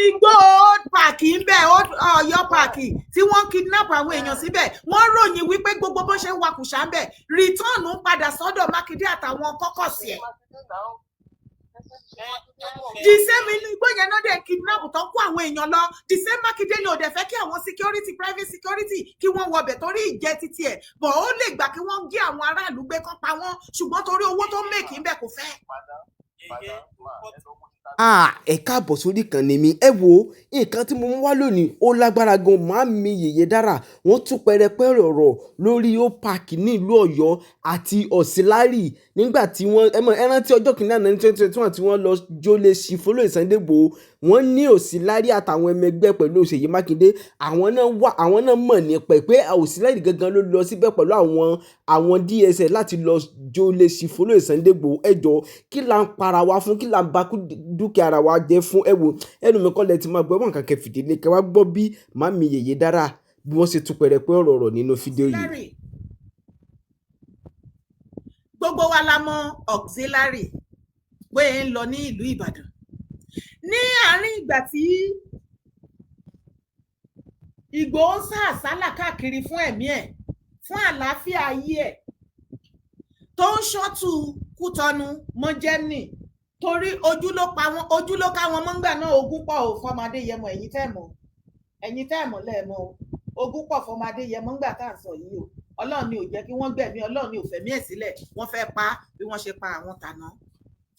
Igbó Old Park ń bẹ, Old Ọ̀yọ́ Park, tí wọ́n kidnap àwọn èèyàn síbẹ̀. Wọ́n ròyìn wípé gbogbo bó ṣe ń wakùsà ń bẹ, return ń padà sọ́dọ̀ Mákindé àtàwọn kọ́kọ́sì ẹ̀. The same inú igbó yẹn náà dẹ̀ kidnap tó kó àwọn èèyàn lọ. The same Mákindé ni ò dẹ̀ fẹ́ kí àwọn security, private security, kí wọ́n wọbẹ̀ torí ìjẹ́ títí ẹ̀ bọ̀. Ó lè gbà kí wọ́n gé àwọn aráàlú gbé kán pa wọ́n, ṣùgbọ́n torí owó tó make ń bẹ̀, kò fẹ́. Ah, ẹ káàbọ̀ sórí ìkànnì mi. Ẹ wo nǹkan tí mo mú wá lónìí, ó lágbára gan. Màámi Yèyé Dára, wọ́n tún pẹrẹpẹrẹ ọ̀rọ̀ lórí Old Park nílùú Ọ̀yọ́ àti Auxiliary nígbà tí wọ́n ẹ mọ̀, ẹ rántí ọjọ́ kìíní àná ní 2021 tí wọ́n lọ jólè Chief Olóyè Sunday Igboho. Wọ́n ní Auxiliary àtàwọn ẹmẹgbẹ́ pẹ̀lú Ṣèyí Mákindé, àwọn náà wà, àwọn náà mọ̀ nípa ẹ̀ pé Auxiliary gangan ló lọ síbẹ̀ pẹ̀lú àwọn DSS láti lọ jólè Chief Olóyè Sunday Igboho. Ẹ jọ̀ọ́, kí là ń para wa fún? Kí là ń ba dúkìá ara wa jẹ́ fún? Ẹ wo, ẹnu mi kọ́ lẹ ti máa gbọ́ wọn kàkẹ́ fìdílé kẹ́ wá gbọ́ bí màámi Yèyé Dára bí wọ́n ṣe tún pẹrẹpẹ ọ̀rọ̀ nínú fídíò yìí. Gbogbo wa la mọ̀ auxiliary bóyá ń lọ ní ìlú Ìbàdàn ní àárín ìgbà tí Ìgbòho ń sá àsálà káàkiri fún ẹ̀mí ẹ̀, fún àlàáfíà ayé ẹ̀, tó ń ṣọ́tù Kútọ́nù mọ́ Germany, torí ojú ló pa wọn, ojú ló ká wọn mọ́ngbà náà. Ogún pọ̀ ò fọmọdé yẹmọ. Ẹ̀yin tẹ́ mọ̀, ẹ̀yin tẹ́ mọ̀ lẹ́ẹ̀mọ́ o. Ogún pọ̀ fọmọdé yẹmọ ńgbà tá à ń sọ yìí o. Ọlọ́run ni ò jẹ́ kí wọ́n gbẹ̀mí, Ọlọ́run ni ò fẹ̀mí ẹ̀ sílẹ̀. Wọ́n fẹ́ pa bí wọ́n ṣe pa àwọn tàná,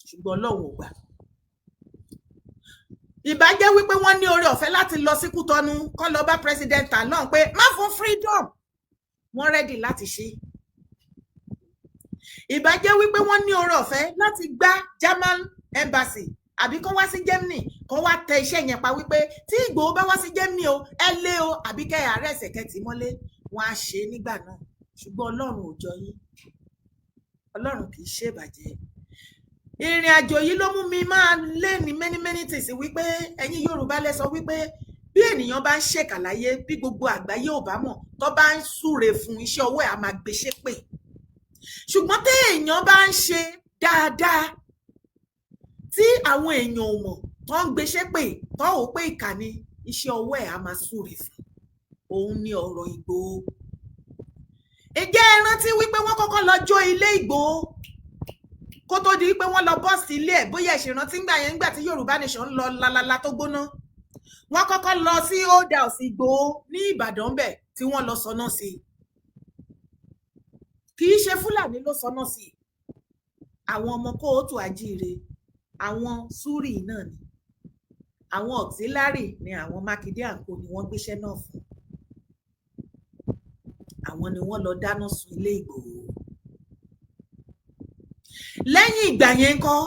ṣùgbọ́n Ọlọ́run ò gbà. Ìbá jẹ́ wípé wọ́n ní oore ọ̀fẹ́ láti lọ sí Kútọ́nù kọ́ lọ bá President Talon pé má fún freedom, wọ́n ready láti ṣe. Ìbá jẹ́ wípé wọ́n ní oore ọ̀fẹ́ láti gbá German embassy àbí kán wá sí Germany, kán wá tẹ iṣẹ́ yẹn pa wípé tí Ìgbòho bá wá sí Germany o, ẹ lé o, àbí kẹ́ ẹ arrest ẹ̀, kẹ́ tì mọ́lé, wọ́n á ṣe é nígbà náà. Ṣùgbọ́n Ọlọ́run ò jọ yín, Ọlọ́run kì í ṣèbàjẹ́. Ìrìn àjò yìí ló mú mi máa lé ní many many things wípé ẹ̀yin Yorùbá lẹ sọ wípé bí ènìyàn bá ń ṣèkà láyé, bí gbogbo àgbáyé ò bá mọ̀, tó bá ń súre fún, iṣẹ́ ọwọ́ ẹ̀ á máa gbé ṣépè. Ṣùgbọ́n téèyàn bá ń ṣe dáadáa tí àwọn èèyàn ò mọ̀, tó ń gbé ṣépè, tó ò pé ìkà ni, iṣẹ́ ọwọ́ ẹ̀ á máa súre fún. Òun ni ọ̀rọ̀ Ìgbòho. Ǹjẹ́ ẹ rántí wípé wọ́n kọ́kọ́ lọ jó ilé Ìgbòho kó tó di wípé wọ́n lọ bọ́ọ̀sì ilé ẹ̀? Bóyá ìṣèrántí ńgbà yẹn, ńgbà tí Yorùbá Nation ń lọ lalala tó gbóná, wọ́n kọ́kọ́ lọ sí Old House Ìgbòho ní Ìbàdàn bẹ̀ tí wọ́n lọ sọná sí i. Kì í ṣe Fúlàní ló sọná sí i, àwọn ọmọ kóòtù àjíire, àwọn súrì náà ni, àwọn auxiliary ni, àwọn Mákindé àǹkó ni wọ́n gbéṣẹ́ náà fún. Àwọn ni wọ́n lọ dáná sun ilé Ìgbòho. Lẹ́yìn ìgbà yẹn kọ́,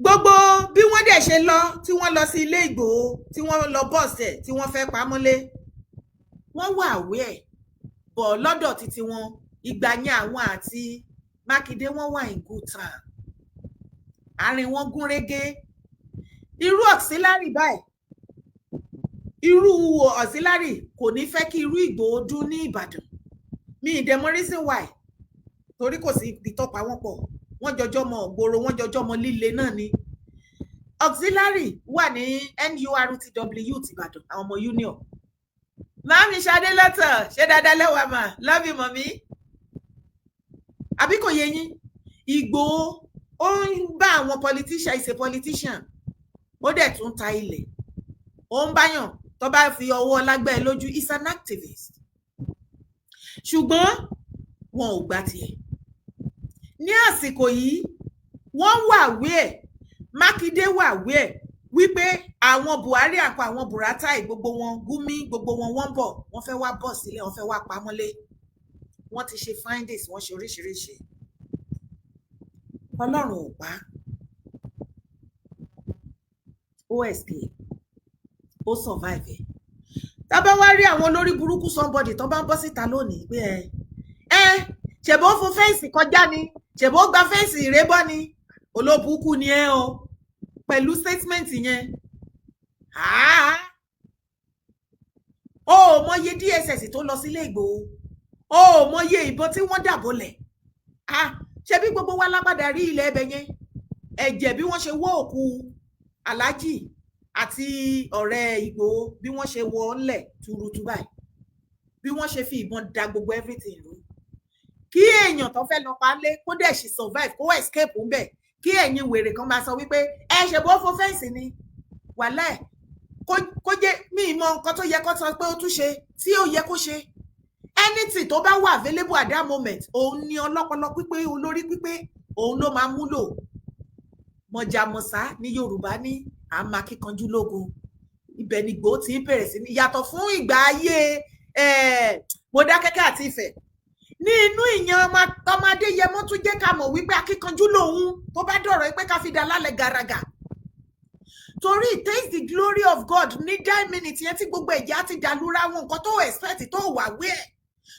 gbogbo bí wọ́n dẹ̀ ṣe lọ, tí wọ́n lọ sí ilé Ìgbòho, tí wọ́n lọ bọ́ọ̀sì ẹ̀, tí wọ́n fẹ́ pamọ́lé, wọ́n wà aware bọ̀ lọ́dọ̀ títí wọn. Ìgbà yẹn, àwọn àti Mákindé, wọ́n wà in good time, àárín wọn gún régé. Irú auxiliary báyìí, irú auxiliary kò ní fẹ́ kí irú Ìgbòho dún ní Ìbàdàn. Mi ì dẹ̀ mọ̀ reason why, torí kò sí ibi tó pa wọ́n pọ̀. Wọ́n jọjọ́ mọ ògbóró, wọ́n jọjọ́ mọ líle náà ni. Auxiliary wà ní NURTW tìbàdàn, àwọn ọmọ union. Màámi Ṣadé lọ́tọ̀, ṣé dáadáa lẹ́wàá mà? Love you, mummy. Àbí kò yé yín? Ìgbòho ó ń bá àwọn politician, is a politician. Ó dẹ̀ tún ta ilẹ̀, ó ń báyàn tó bá fi ọwọ́ lágbẹ́ lójú, is an activist. Ṣùgbọ́n wọn ò gbà tiẹ̀ ní àsìkò yìí. Wọ́n wà wíẹ̀, Mákindé wà wíẹ̀ wípé àwọn Buhari àpò, àwọn Buratai, gbogbo wọn, Gumi, gbogbo wọn, wọ́n ń bọ̀, wọ́n fẹ́ wá bọ̀ sílẹ̀, wọ́n fẹ́ wá pamọ́lé. Wọ́n ti ṣe findings, wọ́n ṣe oríṣiríṣi. Ọlọ́run ò pa, ó escape, ó survive ẹ̀. Tá bá wá rí àwọn olórí burúkú somebody tó bá ń bọ́ síta lónìí pé ẹ ṣèbó fún fence kọjá ni, ṣèbó gba fence ìrébọ́ ni, olóbùkú ni ẹ o pẹ̀lú statement yẹn. O ò mọye DSS tó lọ sílé Ìgbòho, o ò mọye ìbọn tí wọ́n dàbọ̀lẹ̀. Ṣebí gbogbo wa lápadà rí ilẹ̀ ẹbẹ̀ yẹn, ẹ̀jẹ̀ bí wọ́n ṣe wọ́ òkú. Aláàjì àti ọ̀rẹ́ Ìgbòho, bí wọ́n ṣe wọlé tuurutu báyìí, bí wọ́n ṣe fi ìbọn da gbogbo everything rú, kí èèyàn tó fẹ́ lọ pa á lé kó dẹ̀ sì survive, kó escape ńbẹ̀, kí ẹ̀yin wèrè kan máa sọ wípé ẹ ṣe bó fo fence ni wàhálà ẹ̀ kó jẹ́. Mí mọ nǹkan tó yẹ kó sọ pé ó tún ṣe tí ó yẹ kó ṣe. Anything tó bá wà available at that moment, òun ni ọlọ́pọlọ pípé, olórí pípé, òun ló máa múlò. Mọ̀jàmọ̀sá ní Yorùbá ní àmà kíkanjú lógun. Ibẹ̀ ni Ìgbòho ti bẹ̀rẹ̀ sí ní yàtọ̀ fún ìgbà ayé Mọdákẹ́kẹ́ àti Ifẹ̀. Ní inú ìyẹn, ọmọ Adéyẹmọ tún jẹ́ ká mọ̀ wípé akíkanjú lòun tó bá dọ̀rọ̀ pé ká fi dá lálẹ́ gàràgà, torí it takes the glory of God ní that minute yẹn tí gbogbo ẹ̀jẹ̀ á ti dàlúra wọn. Nǹkan tó expect, tó wà wí ẹ̀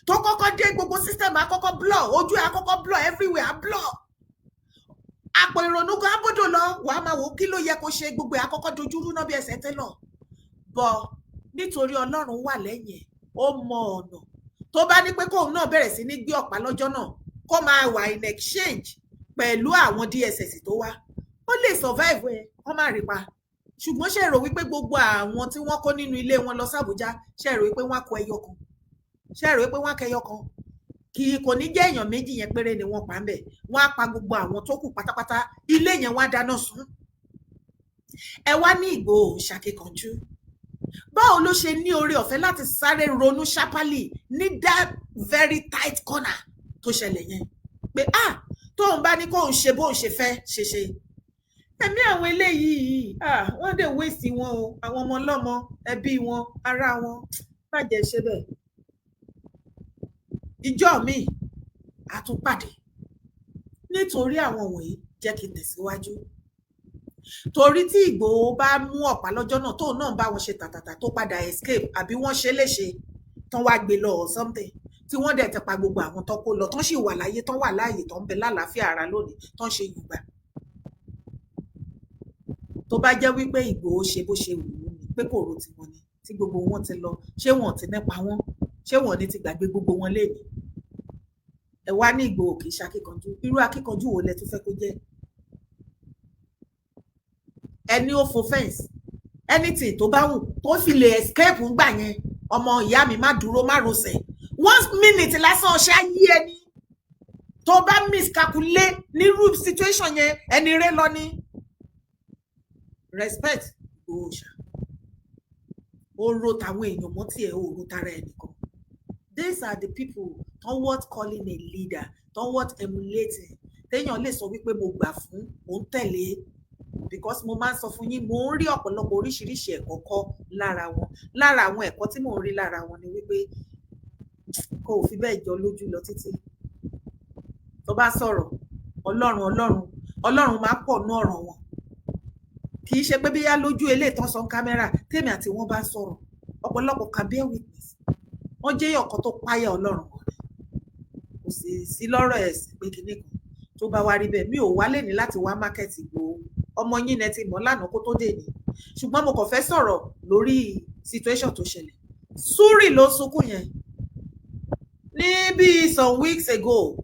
tó kọ́kọ́ dé, gbogbo system àkọ́kọ́ blur, ojú ẹ̀ àkọ́kọ́ blur, everywhere á blur, àpò ìrònú gan abódò lọ, wàá máa wò kí ló yẹ kó ṣe. Gbogbo ẹ̀ àkọ́kọ́ dojúrú náà bí ẹsẹ̀ tẹ́lọ̀ bọ̀, nítorí Ọlọ́run wà lẹ́yìn ẹ̀. Ó mọ ọ̀nà tó bá ní pé kóun náà bẹ̀rẹ̀ sí ní gbé ọ̀pá lọ́jọ́ náà, kó máa wà in exchange pẹ̀lú àwọn DSS tó wá, ó lè survive ẹ, kó má rí pa. Ṣùgbọ́n ṣe rò wípé gbogbo àwọn tí wọ́n kó nínú ilé wọn lọ sàbújá, ṣe rò wípé wọ́n á kó ẹyọ kan? Ṣe rò wípé wọ́n á kẹyọ kan? Kì kò ní jẹ́ èèyàn méjì yẹn péré ni wọ́n pa ń bẹ̀. Wọ́n á pa gbogbo àwọn tó kù pátápátá. Ilé yẹn, wọ́n á dáná sun. Ẹ wá ní Ìgbòho ṣàkíkanjú. Báwo ló ṣe ní oore ọ̀fẹ́ láti sáré ronú sharply ní that very tight corner tó ṣẹlẹ̀ yẹn pé, ah, tóun bá ní kóun ṣe bóun ṣe fẹ́ ṣe ṣe, ẹ̀mí àwọn eléyìí, ah, wọ́n dẹ̀ waste wọn o, àwọn ọmọ ọlọ́mọ, ẹbí wọn, ará wọn, má jẹ́ ṣe bẹ́ẹ̀. Ìjọ mi a tún pàdé. Nítorí àwọn wọ̀nyí, jẹ́ kí n tẹ̀síwájú, torí tí Ìgbòho bá mú ọ̀pá lọ́jọ́ náà, tóun náà bá wọn ṣe tàtàtà, tó padà escape, àbí wọ́n ṣe léṣe tán wá gbé lọ or something, tí wọ́n dẹ̀ ti pa gbogbo àwọn tó kó lọ, tán sì wà láyé, tán wà láàyè, tán ń bẹ lálàáfíà ara lónìí, tán ṣe yùngbà, tó bá jẹ́ wípé Ìgbòho ṣe bó ṣe wù ú ni, pé kò ro tiwọn ni, tí gbogbo wọn ti lọ, ṣé wọn ti nípa wọn? Ṣé wọn ní ti gbàgbé gbogbo wọn lénìí? Ẹ wá ní Ìgbòho kì í ṣe akíkanjú. Irú akíkanjú wo lẹ tún fẹ́ kó jẹ́? Ẹni ó fo fence, anything tó bá wù tó fi lè escape ńgbà yẹn, ọmọ ìyá mi, má dúró, má rọsẹ̀. One minute lásán, ọṣẹ ayé ẹni tó bá miscalculate nírú situation yẹn, ẹni rẹ lọ ní. Respect Ìgbòho ṣá, ó ro tàwọn èèyàn mọ́ tiẹ̀, ó ro tara ẹnìkan. These are the people tó worth calling a leader, tó worth emulating, téèyàn lè sọ wípé mo gbà fún, mo ń tẹ̀lé, because mo máa ń sọ fún yín, mo ń rí ọ̀pọ̀lọpọ̀ oríṣiríṣi ẹ̀kọ́ kọ́ lára wọn. Lára àwọn ẹ̀kọ́ tí mò ń rí lára wọn ni wípé kò fi bẹ́ẹ̀ jọ lójú lọ títí. Tó bá sọ̀rọ̀, Ọlọ́run, Ọlọ́run, Ọlọ́run máa pọ̀ ní ọ̀rọ̀ wọn. Kì í ṣe pé bíyá lójú eléyìí tán sọ camera. Tèmi àti wọn bá sọ̀rọ̀, ọ̀pọ̀lọpọ̀ can bear witness. Wọ́n jẹ́ ọ̀kan tó páyà Ọlọ́run kan, kò sì sí lọ́rọ̀ ẹ̀sìn pé kinní kan tó bá wá rí bẹ́ẹ̀. Mi ò wá lè ní láti wá market Ìgbòho. Ọmọ yín ẹ ti mọ̀ lánàá kó tó dé ní, ṣùgbọ́n mo kàn fẹ́ sọ̀rọ̀ lórí situation tó ṣẹlẹ̀. Súrì ló sunkún yẹn ní bíi some weeks ago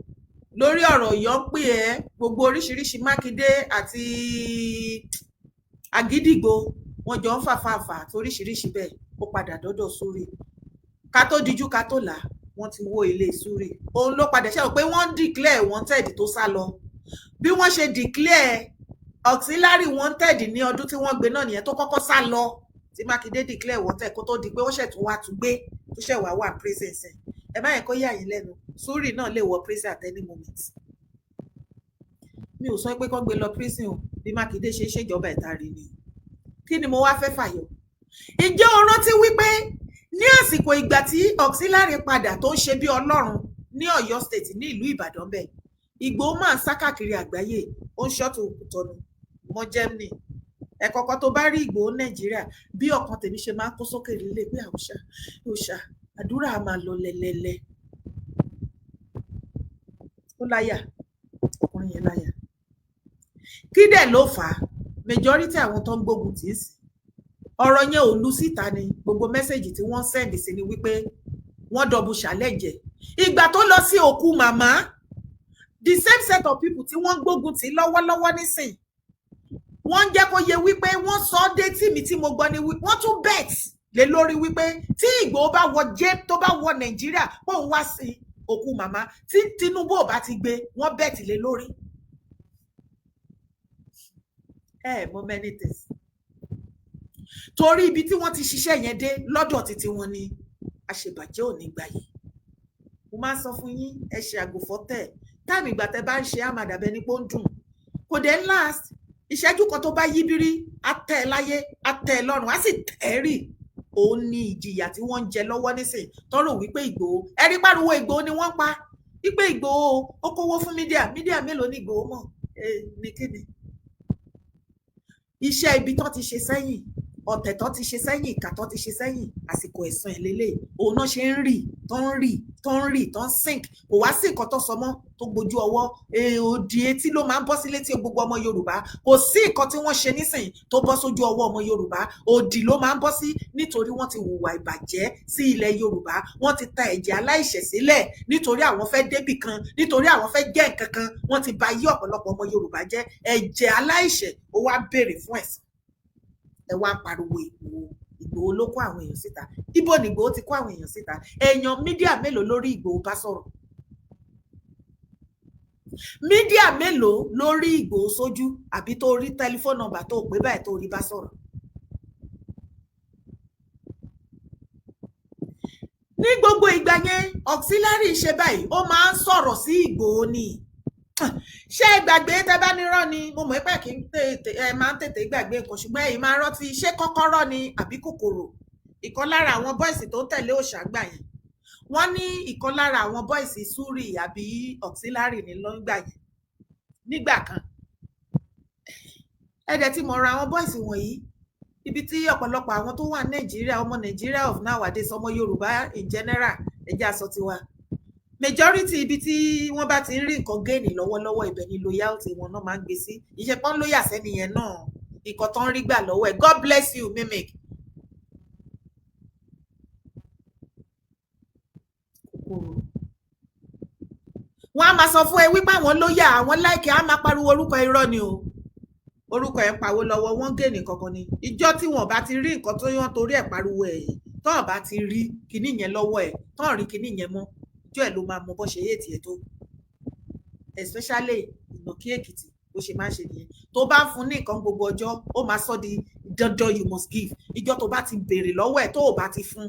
lórí ọ̀rọ̀ Ọ̀yọ́ ń pè ẹ́, gbogbo oríṣiríṣi Mákindé àti Àgídìgbò, wọn jọ ń fàfàfà àti oríṣiríṣi bẹ́ẹ̀. Ó padà dọ́dọ̀ Súrì. Ká tó dijú, ká tó là, wọ́n ti wó ilé Súrì. Òun ló padà ṣe pé wọ́n declare wanted tó sá lọ. Bí wọ́n ṣe declare auxiliary wanted ní ọdún tí wọ́n gbé náà nìyẹn, tó kọ́kọ́ sá lọ, tí Mákindé declare wanted kó tó di pé ó ṣẹ̀ tún wá tún gbé, tó ṣẹ̀ wá wà prison sẹ̀. Ẹ má yẹ kó yà yín lẹ́nu, Súrì náà lè wọ prison at any moment. Mi ò sọ pé kó gbé lọ prison o. Bí Mákindé ṣe ṣèjọba ẹ̀ta rí ni. Kí ni mo wá fẹ́ fàyọ? Ǹjẹ́ o rántí wípé ní àsìkò ìgbà tí auxiliary padà tó ń ṣe bí Ọlọ́run ní Ọ̀yọ́ State, ní ìlú Ìbàdàn bẹ́ẹ̀, Ìgbòho máa ń sá káàkiri àgbáyé, ó ń ṣọ́tù Kútọ́nù mọ́ Germany. Ẹ̀kọ̀ọ̀kan tó bá rí Ìgbòho Nàìjíríà, bí ọkàn tèmi ṣe máa ń kó sókè lílé pé àwòṣà òṣà àdúrà á máa lọ lẹ́lẹ́lẹ́. Ó láyà, ọkùnrin yẹn láyà. Kí dẹ̀ ló fà á? Majority àwọn tó ń gbógun tì í sí, ọ̀rọ̀ yẹn ò lu síta ni. Gbogbo message tí wọ́n send sí ni wípé wọ́n double challenge ìgbà tó lọ sí òkú màmá. The same set of people tí wọ́n gbógun tì lọ́wọ́lọ́wọ́ nísìn, wọ́n ń jẹ́ kó yẹ wípé wọ́n Èmi tí mo gbọ́ ni wọ́n tún bet lé lórí wípé tí Ìgbòho bá wọ jẹ́, tó bá wọ Nàìjíríà, póun wá sí òkú màmá, tí Tinubu ò bá ti gbé, wọ́n bet lé lórí. Ẹ mọ many things, torí ibi tí wọ́n ti ṣiṣẹ́ yẹn dé lọ́dọ̀ títí wọn ni àṣebàjẹ́ ò ní gbà yìí. Mo máa ń sọ fún yín, ẹ ṣe àgùfọ́tẹ̀ time. Ìgbà tẹ bá ń ṣe àmàdàbẹ ní pé ó ń dùn, kò dé last. Ìṣẹ́jú kan tó bá yí bírí, á tẹ́ ẹ láyé, á tẹ́ ẹ lọ́rùn, á sì tẹ́ ẹ rì. Òun ni ìjìyà tí wọ́n ń jẹ lọ́wọ́ nísìn, tọ́rọ̀ wípé Ìgbòho, ẹ̀rí pariwo Ìgbòho ni wọ́n pa, wípé Ìgbòho ó kówó fún media. Media mélòó ní Ìgbòho mọ̀ ní kíni? Iṣẹ́ ibi tó ti ṣe sẹ́yìn, ọ̀tẹ̀ tó ti ṣe sẹ́yìn, ìkà tó ti ṣe sẹ́yìn, àsìkò ẹ̀san ẹ̀ lélẹ̀. Òun náà ṣe ń rì, tó ń rì, tó ń rì, tó ń sink. Kò wá sí nǹkan tó sọ mọ́ tó gbójú ọwọ́ òdì etí ló máa ń bọ́ sí létí gbogbo ọmọ Yorùbá. Kò sí nǹkan tí wọ́n ṣe nísìn tó bọ́ sójú ọwọ́ ọmọ Yorùbá, òdì ló máa ń bọ́ sí, nítorí wọ́n ti hùwà ìbàjẹ́ sí ilẹ̀ Yorùbá. Wọ́n ti ta ẹ̀jẹ̀ aláìṣẹ̀ sílẹ̀ nítorí àwọn fẹ́ débì kan, nítorí àwọn fẹ́ jẹ́ nǹkan kan. Wọ́n ti ba ayé ọ̀pọ̀lọpọ̀ ọmọ Yorùbá jẹ́. Ẹ̀jẹ̀ aláìṣẹ̀ ó wá béèrè fún ẹ̀san. Ẹ wá ń pariwo Ìgbòho, Ìgbòho ló kó àwọn èèyàn síta. Ibo ni Ìgbòho ti kó àwọn èèyàn síta? Èèyàn media mélòó lórí Ìgbòho bá sọ̀rọ̀? Media mélòó lórí Ìgbòho sójú, àbí tó rí telephone number tó pé báyìí tó rí bá sọ̀rọ̀? Ní gbogbo ìgbà yẹn, auxiliary ṣe báyìí, ó máa ń sọ̀rọ̀ sí Ìgbòho ni. Ṣé ẹ gbàgbé? Tẹ bá nírọ́ ni mo mọ̀ pé kí n tètè, ẹ máa ń tètè gbàgbé nǹkan, ṣùgbọ́n ẹ̀yin máa rántí. Ṣé kọ́kọ́rọ́ ni àbí kòkòrò? Ìkan lára àwọn boys tó ń tẹ̀lé òòṣà gbà yẹn, wọ́n ní ìkan lára àwọn boys Súrì àbí auxiliary ní lọ́ngbà yẹn nígbà kan. Ẹ dẹ̀ ti mọ̀ra àwọn boys wọ̀nyí, ibi tí ọ̀pọ̀lọpọ̀ àwọn tó wà Nàìjíríà, ọmọ Nàìjíríà of nowadays, ọmọ Yorùbá in general, ẹ jẹ́ á sọ tiwa, majority, ibi tí wọ́n bá ti ń rí nǹkan gain lọ́wọ́lọ́wọ́, ibẹ̀ ni loyalty wọn náà máa ń gbé sí. Ìṣe pọ́n loyal sẹ́ni yẹn náà, nǹkan tó ń rí gbà lọ́wọ́ ẹ̀. God bless you, mimic. Kòkòrò wọ́n á máa sọ fún ẹ wípé àwọn loyal, àwọn like, á máa pariwo orúkọ. Irọ́ ni o. Orúkọ ẹ̀ ń pawó lọ́wọ́, wọ́n gain kankan ni. Ìjọ tí wọ́n bá ti rí nǹkan tó wọ́n torí ẹ̀ pariwo ẹ̀ yìí, tọ́n bá ti rí kinní yẹn lọ́wọ́ ẹ̀, tọ́n rí kinní yẹn mọ́, ìjọ ẹ̀ ló máa mọ bó ṣe yé tiẹ̀ tó. Especially Ìnàkí Èkìtì, bó ṣe máa ń ṣe nìyẹn. Tó bá ń fún ní nǹkan gbogbo ọjọ́, ó máa sọ di dandan, you must give. Ìjọ tó bá ti béèrè lọ́wọ́ ẹ̀, tó ò bá ti fún,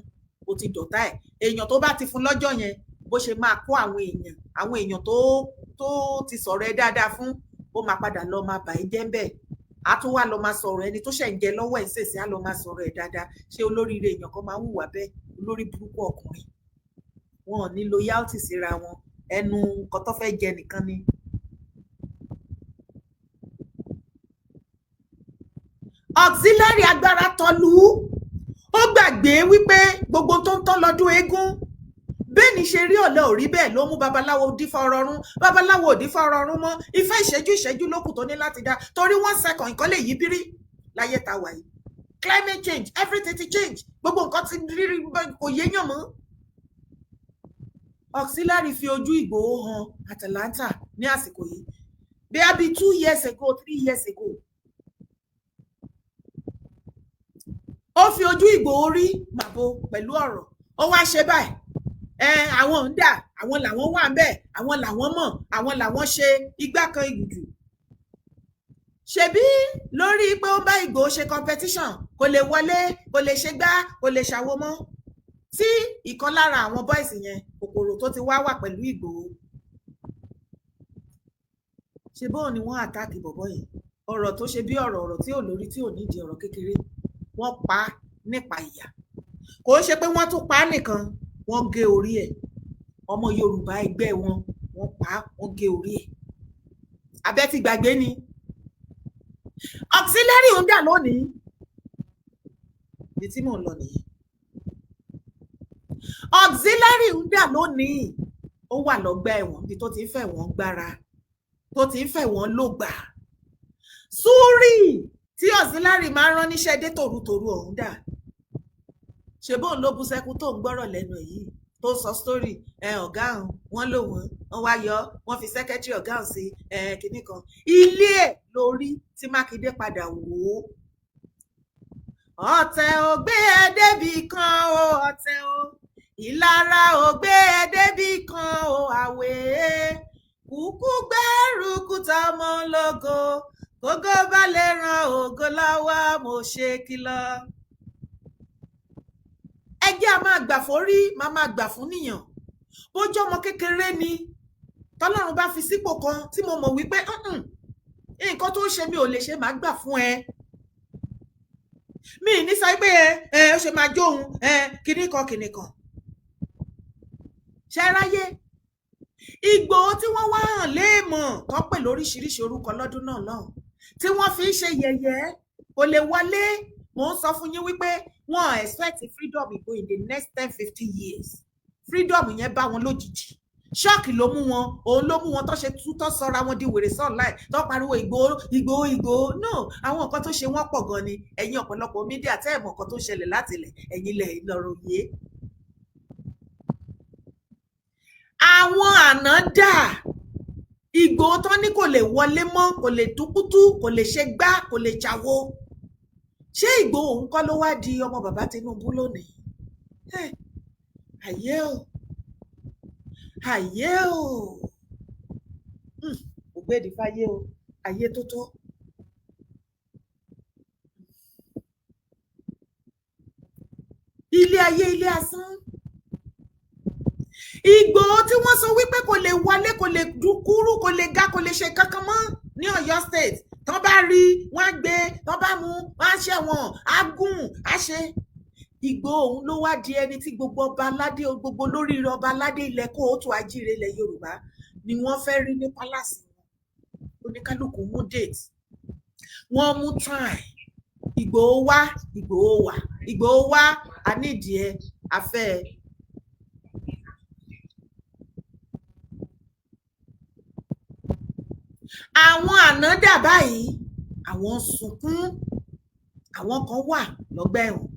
ó ti dọ̀tá ẹ̀. Èèyàn tó bá ti fún lọ́jọ́ yẹn, bó ṣe máa kó àwọn èèyàn, àwọn èèyàn tó ti sọ̀rọ̀ ẹ dáadáa fún, ó máa padà lọ máa bà ẹ́ jẹ́ ń bẹ́ẹ̀. Á tún wá lọ máa sọ̀rọ̀ ẹni tó ṣẹ̀ ń jẹ lọ́wọ́ ẹ̀ ń sèse, á lọ máa sọ̀rọ̀ ẹ̀ dáadáa. Ṣé olóríire èèyàn kan máa ń hùwà bẹ́ẹ̀? Olórí burúkú ọkùnrin, wọn ò ní loyalty síra wọn, ẹnu nǹkan tó fẹ́ jẹ nìkan ni. Auxiliary agbára tọlú, ó gbàgbé wípé gbogbo tó ń tán lọ́dún eégún bẹ́ẹ̀ ni ṣe rí ọ̀lẹ́ ò rí bẹ́ẹ̀ ló mú babaláwo dífá ọrọ̀rún. Babaláwo ò dífá ọrọ̀rún mọ́. Ifá ìṣẹ́jú ìṣẹ́jú ló kù tó ní láti dá, torí 1 second nǹkan lè yí bírí láyé ta wà yìí. Climate change, everything ti change, gbogbo nǹkan ti rírí, kò yéèyàn mọ́. Auxiliary fi ojú Ìgbòho hàn Atlanta ní àsìkò yìí, bí a bí 2 years ago, 3 years ago. Ó fi ojú Ìgbòho rí màbo pẹ̀lú ọ̀rọ̀. Ó wá ṣe báyìí, ẹ àwọn ń dà, àwọn làwọn wà ń bẹ̀, àwọn làwọn mọ̀, àwọn làwọn ṣe igbá kan ìgùdù. Ṣebí lórí pé ó bá Ìgbòho ṣe competition, kò lè wọlé, kò lè ṣe gbá, kò lè ṣàwo mọ́. Tí ìkan lára àwọn boys yẹn, kòkòrò tó ti wá wà pẹ̀lú Ìgbòho, ṣe bóun ni wọ́n attack bọ̀bọ́ yìí. Ọ̀rọ̀ tó ṣe bí ọ̀rọ̀, ọ̀rọ̀ tí ò lórí, tí ò nídìí, ọ̀rọ̀ kékeré, wọ́n pa á nípa ìyà. Kò ń ṣe pé wọ́n tún pa á nìkan, wọ́n gé orí ẹ̀. Ọmọ Yorùbá ẹgbẹ́ wọn, wọ́n pa á, wọ́n gé orí ẹ̀. Abẹ́ ti gbàgbé ni. Auxiliary ń dà lónìí, ibi tí mò ń lọ nìyẹn. Auxiliary ń dà lónìí, ó wà lọ́gbà ẹ̀wọ̀n, níbi tó ti ń fẹ̀ wọ́n gbára, tó ti ń fẹ̀ wọ́n lògbà. Súrì tí auxiliary máa ń rán níṣẹ́ dé tòrutòru ọ̀hún dà? Ṣe bóun ló bú sẹ́kún tó ń gbọ́rọ̀ lẹ́nu ẹ̀ yìí, tó sọ story ẹ? Ọ̀gá òun, wọ́n lò wọ́n, wọ́n wá yọ, wọ́n fi secretary ọ̀gá òun sí ẹ kinní kan. Ilé ẹ̀ lórí tí Mákindé padà wò ó. Ọ̀tẹ̀ ò gbé ẹ débì kan o, ọ̀tẹ̀ o, ìlara ò gbé ẹ débì kan o. Àwẹ̀ kúkú gbẹ́rù kúta ọmọ lógo, gógó bá lè ran ògo lọ́wọ́, mo ṣe kìlọ̀. Ẹ jẹ́ a máa gbà forí, máa gbà fún níyàn. Bójú ọmọ kékeré ni tọ́lọ́run bá fi sípò kan tí mo mọ̀ wípé nǹkan tó ń ṣe mi ò lè ṣe, máa gbà fún ẹ. Mi ní sọ pé ẹ ẹ ó ṣe máa jóun ẹ kinní kan kinní kan. Ṣe ráyé Ìgbòho tí wọ́n wá hàn léèmọ̀ tó pè lóríṣiríṣi orúkọ lọ́dún náà lọ́hùn, tí wọ́n fi ń ṣe yẹ̀yẹ́, kò lè wọlé. Mò ń sọ fún yín wípé wọ́n expect freedom Ìgbòho in the next 10, 50 years. Freedom yẹn bá wọn lójijì, shock ló mú wọn, òun ló mú wọn tó ṣe tó sọra wọn di wèrè online, tó pariwo Ìgbòho, Ìgbòho, Ìgbòho. No, àwọn nǹkan tó ṣe wọ́n pọ̀ gan ni. Ẹ̀yin ọ̀pọ̀lọpọ̀ media tẹ́ ẹ̀ mọ̀ nǹkan tó ṣẹlẹ̀ láti ilẹ̀, ẹ̀yin lẹ̀ lọ́rọ̀ yé. Àwọn àná dà, Ìgbòho tán ní kò lè wọlé mọ́, kò lè túkútú, kò lè ṣe gbá, kò lè ṣàwo. Ṣé Ìgbòho òun kọ́ ló wá di ọmọ bàbá Tinubu lónìí? Ayé o, ayé o, ògbédì fáyé o, ayé tó tó. Ilé ayé, ilé asán. Ìgbòho tí wọ́n sọ wípé kò lè wọlé, kò lè dúkúrú, kò lè ga, kò lè ṣe kankan mọ́ ní Ọ̀yọ́ State, tán bá rí wọ́n á gbé, tán bá mú wọ́n á ṣẹ̀wọ̀n, á gùn á ṣe. Ìgbòho òun ló wá di ẹni tí gbogbo ọba aládé, gbogbo lóríire ọba aládé ilẹ̀ kóòtù ajíire ilẹ̀ Yorùbá ni wọ́n fẹ́ rí ní palace wọn. Oníkálukú mú date, wọ́n mú time. Ìgbòho wá, Ìgbòho wá, Ìgbòho wá, a nídìí ẹ, afẹ́ ẹ. Àwọn àná dà báyìí, àwọn ń sunkún, àwọn kan wà lọ́gbà ẹ̀wọ̀n,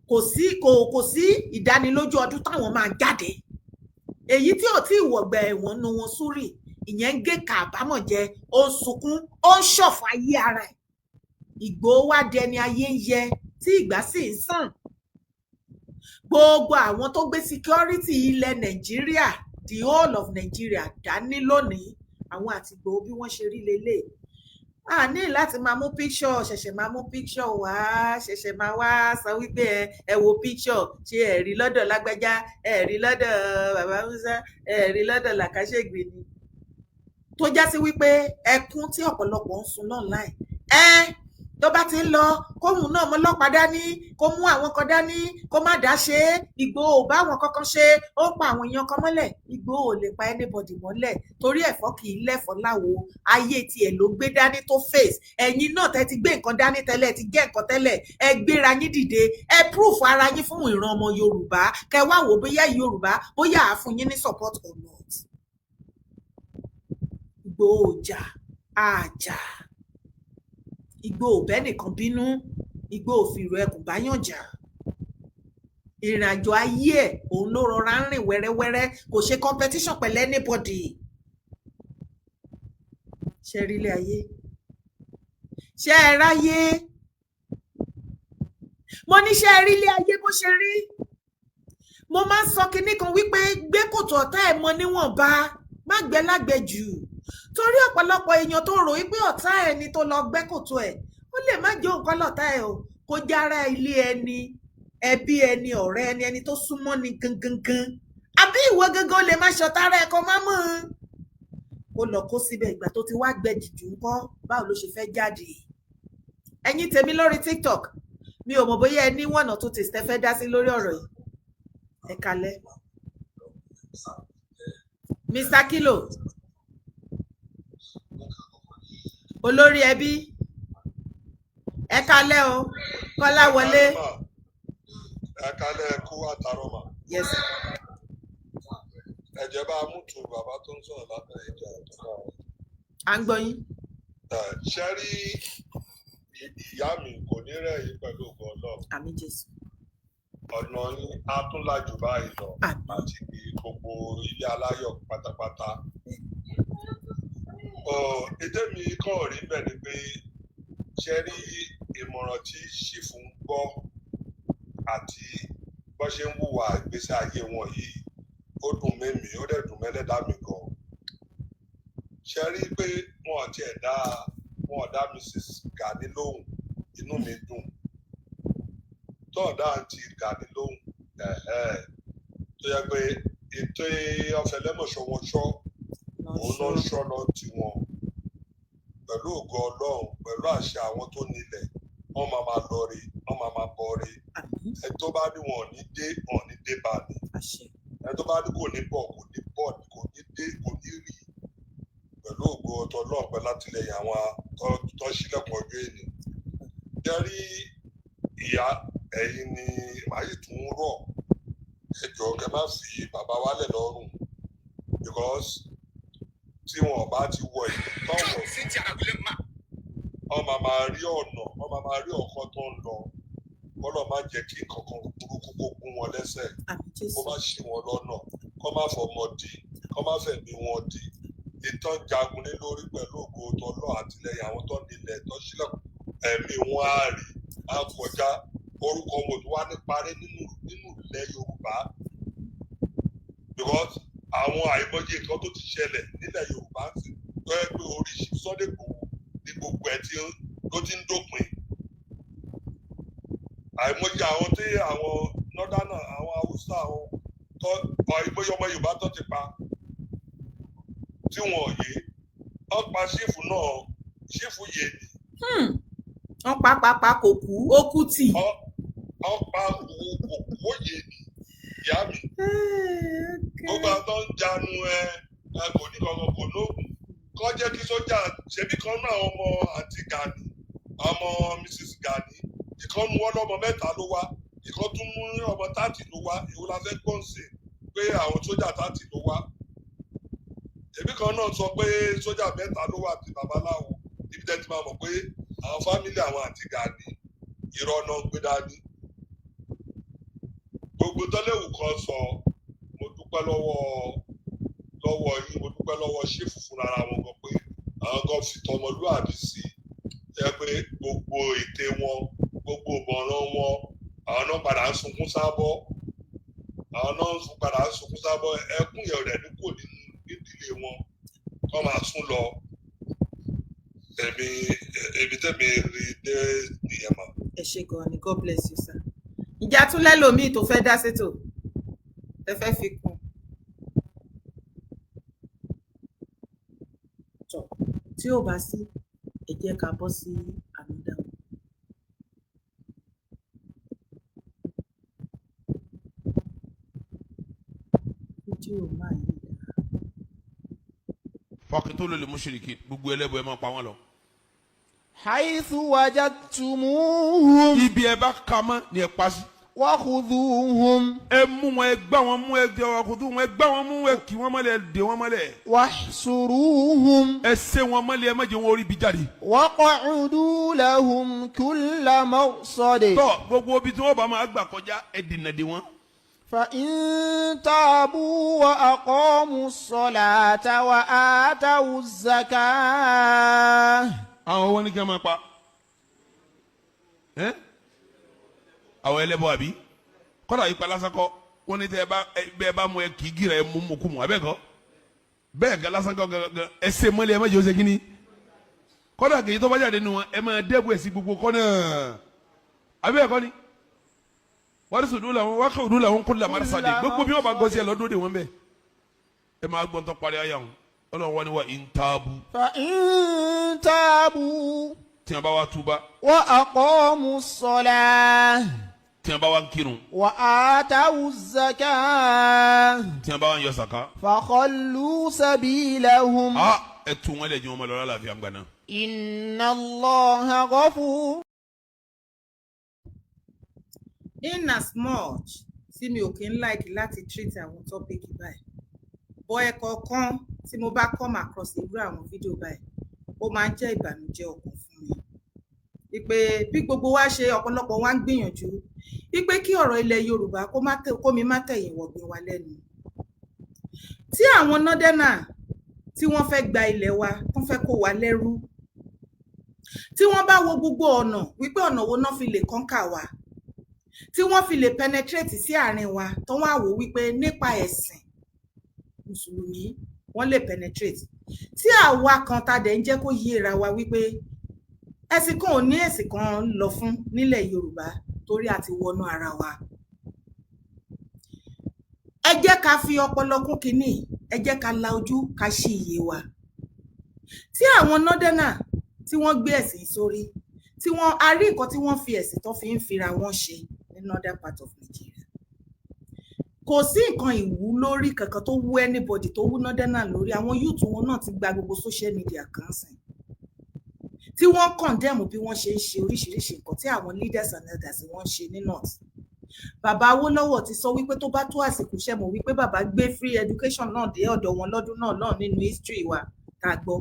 kò sí kò sí ìdánilójú ọdún táwọn máa jáde. Èyí tí ò tí ì wọ̀gbà ẹ̀wọ̀n nu wọn sórí, ìyẹn ń gé kàbámọ̀ jẹ, ó ń sunkún, ó ń ṣọ̀fọ̀ ayé ara ẹ̀. Ìgbòho wá dẹni ayé ń yẹ tí ìgbà sì ń sàn. Gbogbo àwọn tó gbé security ilẹ̀ Nàìjíríà, the whole of Nigeria dání lónìí, àwọn àti Ìgbòho bí wọ́n ṣe rí lélẹ̀, a ní láti máa mú picture, ṣẹ̀ṣẹ̀ máa mú picture wá, ṣẹ̀ṣẹ̀ máa wá sọ wípé ẹ wo picture, ṣé ẹ rí lọ́dọ̀ lágbájá, ẹ rí lọ́dọ̀ bàbá Musa, ẹ rí lọ́dọ̀ làkàṣègbè ni. Tó já sí wípé ẹkún tí ọ̀pọ̀lọpọ̀ ń sun online, ẹ tó bá ti ń lọ, kóhun náà mọlọ́pàá dání, kó mú àwọn kan dání, kó má dá ṣe é. Ìgbòho ò bá àwọn kankan ṣe, ó pa àwọn èèyàn kan mọ́lẹ̀. Ìgbòho ò lè pa anybody mọ́lẹ̀, torí ẹ̀fọ́ kì í lẹ́fọ̀ọ́ láwo. Ayé tiẹ̀ ló gbé dání tó face. Ẹ̀yin náà tẹ́ ti gbé nǹkan dání tẹ́lẹ̀, ti jẹ́ nǹkan tẹ́lẹ̀, ẹ gbéra yín dìde, ẹ proof ara yín fún ìran ọmọ Yorùbá, kẹ wá wò bóyá Yorùbá bóyá àá fún yín ní support or not. Ìgbòho ò jà, àjà Ìgbòho ò bẹ́nìkan bínú, Ìgbòho ò fìrò ẹkùn báyàn jà. Ìrìn àjò ayé ẹ̀ òun ló rọra ń rìn wẹ́rẹ́wẹ́rẹ́, kò ṣe competition pẹ̀lú anybody. Ṣe rí ilé ayé? Ṣe ẹ ráyé? Mo ní ṣe ẹ rí ilé ayé bó ṣe rí? Mo máa ń sọ kinní kan wípé gbé kòtò ọ̀tá ẹ̀ mọ níwọ̀nba, má gbẹ́ lágbẹ̀jù, torí ọ̀pọ̀lọpọ̀ èèyàn tó rò wípé ọ̀tá ẹ̀ ni tó lọ gbẹ́ kòtò ẹ̀, ó lè má jẹ́ òǹkọ́ lọ̀tá ẹ̀ o, kó jára ilé ẹni, ẹbí ẹni, ọ̀rẹ́ ẹni, ẹni tó súnmọ́ ni gangan, àbí ìwọ gangan lè má ṣọ̀tá ara ẹ̀ kó má mọ̀ ọ́n, kó lọ kó síbẹ̀. Ìgbà tó ti wá gbẹ jìjù ńkọ́, báwo ló ṣe fẹ́ jáde? Ẹ̀yin tèmi lórí TikTok, mi ò mọ̀ bóyá ẹ ní one or two things tẹ́ fẹ́ dá sí lórí ọ̀rọ̀ yìí. Ẹ kalẹ́, Mr. Kilo, olórí ẹbí, ẹ kalẹ́ o. Kọ́lá wọlé. Ẹ kalẹ́, kú àtàrọ̀ mà. Yes sir. Ẹ jẹ́ bá a mú tu bàbá tó ń sọ̀rọ̀ lábẹ́ ìjà tó bá wọn. À ń gbọ́ yín. Ṣe rí ìyá mi, kò ní rẹ̀ yín pẹ̀lú ògo Ọlọ́run. Àmín Jésù. Ọ̀nà yín á tún lajú báyìí lọ. Àmín. Àti gbogbo ilé aláyọ̀ pátápátá. Ètè mi kàn rí bẹ́ẹ̀ ni pé ṣe rí ìmọ̀ràn tí ṣìfù ń Wọ́n ṣe ń hùwà ìgbésí ayé wọn yìí, ó dùn mẹ́mìí, ó dẹ̀ dùn mẹ́lẹ́dàá mi gan. Ṣe rí i pé wọn ò tiẹ̀ dá, wọn ò dá Mrs Gani lóhùn, inú mi dùn. Tọ́ọ̀dá àǹtí Gani lóhùn, ẹ̀hẹ́, tó yẹ pé ètò ọ̀fẹ́lẹ́mọ̀ṣọ́ wọn ṣọ́ òun ló ń ṣọ́nà tiwọn. Pẹ̀lú ògo Ọlọ́run, pẹ̀lú àṣẹ àwọn tó nílẹ̀, wọ́n máa máa lọ rí, wọ́n máa máa bọ̀ rí. Àmín. Ẹni tó bá ní wọn ò ní dé, wọn ò ní dé bá ní. Àṣẹ. Ẹni tó bá ní kò ní bọ̀, kò ní bọ̀, kò ní dé, kò ní rí. Pẹ̀lú ògo ọ̀tọ̀ Ọlọ́run, pẹ̀lú látìlẹyìn àwọn tó ṣílẹ̀kùn ọjọ́ èní. Jẹ́rí ìyá, ẹ̀yin ni màá yìí tún rọ̀. Ẹ jọ̀ọ́, kẹ́ má fi bàbá wálẹ̀ lọ́rùn, because tí wọn bá ti wọ ìlú tọ́wọ̀, wọ́n máa máa rí ọ̀nà, wọ́n máa máa rí ọ̀kan tó ń lọ. Kọ́lọ̀ má jẹ́ kí nǹkan kan burúkú kó gún wọn lẹ́sẹ̀, Àmín. kó Jésù. má ṣì wọn lọ́nà, kó má fọmọ dì, kó má fẹ̀mí wọn dì. Ìtàn jagun lé lórí, pẹ̀lú ògo tọ́lọ́ àtìlẹyìn àwọn tó nílẹ̀ tó sílẹ̀kùn, ẹ̀mí wọn á rí á kọjá. Orúkọ wọn tó wá ní parí nínú ilẹ̀ Yorùbá, because àwọn àìmọye nǹkan tó ti ṣẹlẹ̀ nílẹ̀ Yorùbá ń sìn tó yẹ pé orí Sunday Igboho ní gbogbo ẹ̀ tí ló ti ń dópin. Àìmọye àwọn tí àwọn nọ́dánà, àwọn Haúsá, àwọn tó àìmọye ọmọ Yorùbá tó ti pa tí wọn ò yé. Wọ́n pa chief náà, chief yé ni. Wọ́n pa pa pa, kò kú, ó kú tì. Wọ́n pa òkú, ó yé ni, ìyá mi. Gbogbo àwọn tó ń janu ẹ ẹ kò ní kankan, kò lóògùn, kọ́ jẹ́ kí sójà ṣebí kan náà, ọmọ àti Gani, ọmọ Mrs Gani, ìkan nu wọn lọ́mọ mẹ́ta ló wá, ìkan tún mú ọmọ 30 ló wá. Èwo la fẹ́ gbọ́n sí pé àwọn sójà 30 ló wá? Èmi kan náà sọ pé sójà mẹ́ta ló wà àti babaláwo. Ibi tẹ́ ti máa mọ̀ pé àwọn family àwọn àti Gani, irọ́ náà ń gbé dání. Gbogbo tọ́lẹ̀wù kan sọ, mo dúpẹ́ lọ́wọ́ yín, mo dúpẹ́ lọ́wọ́ chief fúnra wọn gan pé àwọn gan fi tọmọlúàbí sí i, ẹ pé gbogbo ète wọn, gbogbo ìmọ̀ràn wọn, àwọn náà padà ń sunkún sábọ́, àwọn náà ń padà ń sunkún sábọ́. Ẹkún yẹn rẹ̀ ní kò nínú nídìílé wọn kọ́ máa sún lọ. Èmi tẹ̀mí rí dé nìyẹn mọ́. Ẹ ṣé gan ni, God bless you, sir. Ìjà tún lẹ́lòmíì tó fẹ́ dá sétò, ẹ fẹ́ fi kún tọ̀? Tí ò bá sí, ẹ jẹ́ ká bọ́ sí another one. Fídíò máa yí dáa. Faqtulu lil mushrikin, gbogbo ẹlẹ́bọ, ẹ máa pa wọ́n lọ. حيث وجدتموهم. Ibi ẹ bá ka mọ́ ni ẹ pa sí. وخذوهم. Ẹ mú wọn, ẹ gbá wọn mú, ẹ jẹ ọkùnrin wọn, ẹ gbá wọn mú, ẹ kì wọn mọ́lẹ̀, ẹ dè wọn mọ́lẹ̀. واحصروهم. Ẹ sé wọn mọ́lẹ̀, ẹ má jẹ́ wọn orí bí jáde. واقعدوا لهم كل مرصد. Tọ́, gbogbo ibi tí wọ́n bá máa gbà kọjá, ẹ dènà dè wọ́n. فإن تابوا وأقاموا الصلاة وآتوا الزكاة. Àwọn wọn ní kí wọn máa pa ẹ àwọn ẹlẹ́bọ àbí kọ́dà yìí pa lásán kọ́. Wọ́n ní tẹ́ ẹ bá ẹ bá mú ẹ kì í gira, ẹ mú mú kú mu abẹ́ kọ́ bẹ́ẹ̀ gan lásán kọ́ gangan. Ẹ ṣe mọ́lẹ̀, ẹ má jẹ́ ó ṣe kínní. Kọ́dà kì í tó bá jáde nù wọn, ẹ máa dẹ́bu ẹ̀ sí gbogbo kọ́nà abẹ́ kọ́ ni wọ́n ti sùdúrù làwọn wọ́n kọ́ làwọn kó lamari sàdé. Gbogbo bí wọ́n bá gọ́sí ẹ lọ́dún de wọn bẹ́ẹ̀, ẹ máa gbọ́n tó parí ayé àwọn Ọlọ́run wọn ni wa in tabu. فإن تابوا. Tí wọn bá wá túbá. وأقاموا الصلاة. Tí wọn bá wá ń kírun. وآتوا الزكاة. Tí wọn bá wá ń yọ sàká. فخلوا سبيلهم. A ẹ tu wọn lẹ jẹ wọn ma lọ lálàáfíà ń gbaná. إن الله غفور. In as much tí mi ò kí ń like láti treat àwọn topic báyìí, bọ́ ẹ̀kọ̀ọ̀kan tí mo bá come across irú àwọn fídíò báyìí, ó máa ń jẹ́ ìbànújẹ́ ọkàn fún mi wípé bí gbogbo wa ṣe, ọ̀pọ̀lọpọ̀ wa ń gbìyànjú wípé kí ọ̀rọ̀ ilẹ̀ Yorùbá kó má tẹ kó mi má tẹ̀yìn wọ̀gbìn wa lẹ́nu. Tí àwọn nọ́dẹ́nà tí wọ́n fẹ́ gba ilẹ̀ wa, tán fẹ́ kó wa lẹ́rú, tí wọ́n bá wo gbogbo ọ̀nà wípé ọ̀nà wo náà fi lè conquer wa. Tí wọ́n fi lè penetrate sí àárín wa, tó wá wò wípé nípa ẹ̀sìn mùsùlùmí wọ́n lè penetrate, tí àwa kan ta dẹ̀ ń jẹ́ kó yéra wa wípé ẹ̀sìn kan ò ní ẹ̀sìn kan lọ fún nílẹ̀ Yorùbá, torí a ti wọnú ara wa. Ẹ jẹ́ ká fi ọpọlọ kún kínní, ẹ jẹ́ ká la ojú, ká ṣí iye wa. Tí àwọn northerner tí wọ́n gbé ẹ̀sìn sórí, tí wọ́n a rí nǹkan tí wọ́n fi ẹ̀sìn tó fi ń fira wọn ṣe ní northern part of Nigeria, kò sí nǹkan ìwú lórí kankan tó wú anybody, tó wú northerner lórí. Àwọn youth wọn náà ti gba gbogbo social media kan sìn, tí wọ́n condemn bí wọ́n ṣe ń ṣe oríṣiríṣi nǹkan tí àwọn leaders and elders wọ́n ń ṣe ní north. Bàbá Awólọ́wọ̀ ti sọ wípé tó bá tó àsìkò, ṣe mọ̀ wípé bàbá gbé free education náà dé ọ̀dọ̀ wọn lọ́dún náà náà nínú history wa tá a gbọ́.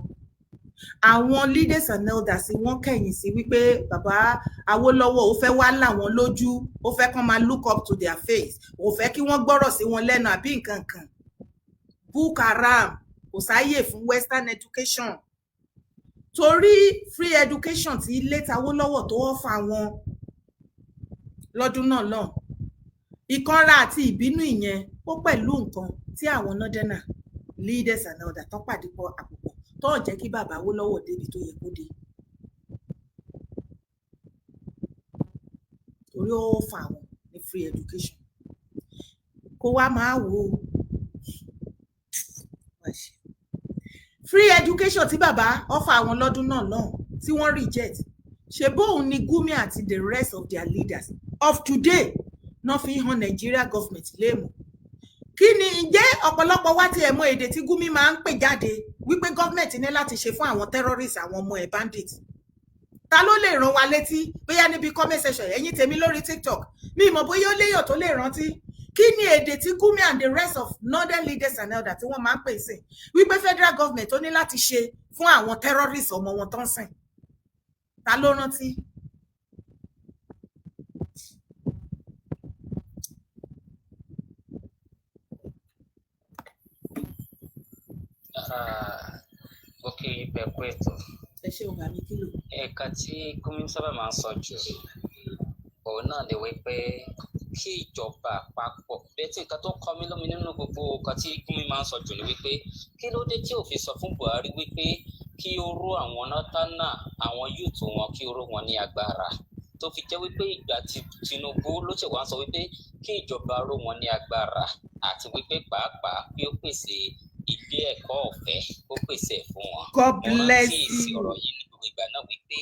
Àwọn leaders and elders wọ́n kẹ̀yìn sí wípé bàbá Awólọ́wọ̀ ó fẹ́ wá là wọ́n lójú, ó fẹ́ kán máa look up to their face, ó fẹ́ kí wọ́n gbọ́rọ̀ sí wọn lẹ́nu àbí nǹkan kan. Boko Haram, kò sáyè fún western education, torí free education tí late Awólọ́wọ̀ tó offer wọn lọ́dún náà lọ́hùn, ìkanra àti ìbínú ìyẹn ó pẹ̀lú nǹkan tí àwọn northerner leaders and elders tó pàdé pọ̀ àpòpọ̀ tó jẹ́ kí bàbá Awólọ́wọ̀ débi tó yẹ kó dé, torí ó fà wọ́n ní free education. Kó wá máa wò ó, free education tí bàbá offer àwọn lọ́dún náà lọ́hùn tí wọ́n reject, ṣe bóun ni Gumi àti the rest of their leaders of today náà fi hàn Nigeria government léèmọ̀. Kí ni ǹjẹ́ ọ̀pọ̀lọpọ̀ wá tiẹ̀ mọ èdè tí Gumi máa ń pè jáde wípé gọ́ọ̀mẹ̀ntì ní láti ṣe fún àwọn terrorists, àwọn ọmọ ẹ̀ bandit? Ta ló lè rán wa létí bóyá níbi comment section? Ẹ̀yin tèmi lórí TikTok, mi mọ̀ bóyá ó léyàn tó lè rántí kí ni èdè tí Gumi and the rest of northern leaders and elders tí wọ́n máa ń pè sí wípé federal government ó ní láti ṣe fún àwọn terrorists ọmọ wọn tó ń sìn. Ta ló rántí? Mo kí yín pé kú ètò. Ẹ ṣé o, bàmí kílò. Ẹ̀ka tí Gumi sábà máa ń sọ jù òun náà ni wípé kí ìjọba àpapọ̀ bẹ́ẹ̀ tí nǹkan tó kọ mí lómi nínú gbogbo nǹkan tí Gumi máa ń sọ jù ni wípé kí ló dé tí ò fi sọ fún Buhari wípé kí ó ró àwọn nọ́tánà, àwọn yúùtù wọn, kí ó ró wọn ní agbára, tó fi jẹ́ wípé ìgbà tí Tinubu ló ṣe wá sọ wípé kí ìjọba ró wọn ní agbára, àti wípé pàápàá kí ó pèsè ilé ẹ̀kọ́ ọ̀fẹ́, kó pèsè ẹ̀ fún wọn. God Mo bless rántí èsì you. ọ̀rọ̀ yìí ní gbogbo ìgbà náà wípé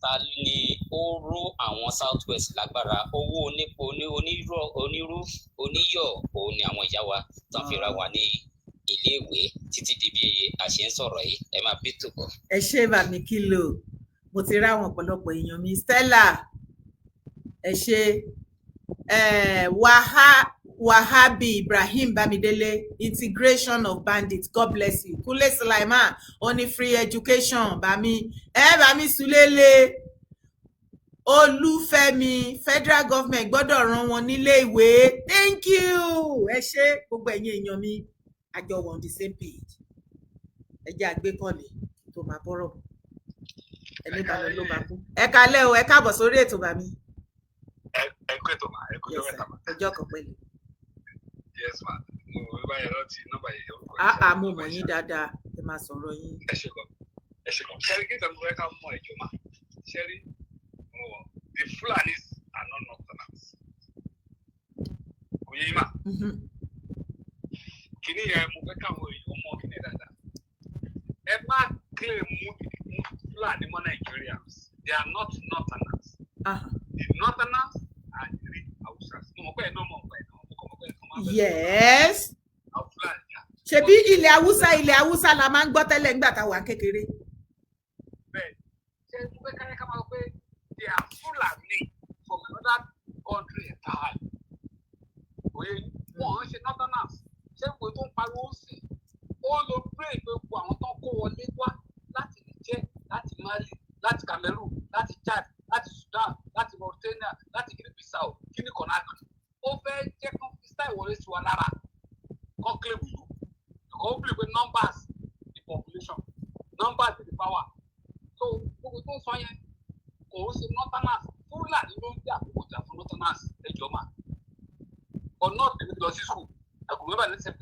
ta ni ó ró àwọn South West lágbára? Owó onípo onírú onírú oníyọ̀ òun ni àwọn ìyá wa tán fi ra wa ní iléèwé títí di bí a ṣe ń sọ̀rọ̀ yìí. Ẹ máa bí tòbọ̀. Ẹ ṣé, bàmí kílò. Mo ti ráwọn ọ̀pọ̀lọpọ̀ èèyàn mi. Stella, ẹ ṣé. Wahabi Ibrahim Bamidele, integration of bandits, God bless you. Kúnlé Sulaiman ó ní free education. Bami ẹ bami sulele Olúfẹ́mi, federal government gbọ́dọ̀ rán wọn nílé ìwé. Thank you, ẹ ṣé gbogbo ẹ̀yin èèyàn mi. Àjọ wà on the same page. Ẹ jẹ́ àgbékọ̀lé tó máa bọ́rọ̀ bọ̀, ẹni bá lọ ló máa kú. Ẹ kalẹ́ o, ẹ káàbọ̀ sórí ètò, bàmí. Ẹ kú ètò mà, ẹ kú ọjọ́ Yes sir. mẹ́ta mà. Ọjọ́ kan pẹ̀lú. Yes ma, mo bá yẹn rántí nọ́mbà yẹn, orúkọ yìí Àá ṣá, mo nọ́mbà mọ̀ yìí yín ṣá. dáadáa, ẹ máa sọ̀rọ̀ yín. Ẹ ṣe gan, ẹ ṣe gan. Ṣẹ́rí kí ìtàn fẹ́ ká mọ ìjọ mà, ṣẹ́rí mo the Fulanis are not northerners. Kò yé yín mà? Kìíní yẹn mo fẹ́ káwọn èèyàn mọ̀ kíní dáadáa. Ẹ má claim mú Fulani mọ́ Nigerians. They are not northerners. The northerners are the real Hausas. Mo mọ̀ pé ẹ̀ náà mọ̀ pé ẹ̀ náà mo kàn mọ̀ pé ẹ̀ kan máa ń fẹ́ sọ Yes. àwọn Fulani yà. Ṣebí ilẹ̀ Haúsá, ilẹ̀ Haúsá la máa ń gbọ́ tẹ́lẹ̀ nígbà tá a wà kékeré. Bẹ́ẹ̀ ṣe mo fẹ́ káyọ̀ ká máa sọ pé they are Fulani from another country entirely. Òye wọn ń ṣe northerners. Ṣé ìwé tó ń pariwo ń sìn? Ó lo brain pé gbogbo àwọn tó ń kó wọlé wá láti Niger, láti Mali, láti Cameroon, láti Chad, láti Sudan, láti Mauritania, láti Guinea Bissau, Guinea Conakry. Ó fẹ́ jẹ́ kán fi style wọlé sí wa lára, kán claim ìlú. Because ó believe pé numbers the population, numbers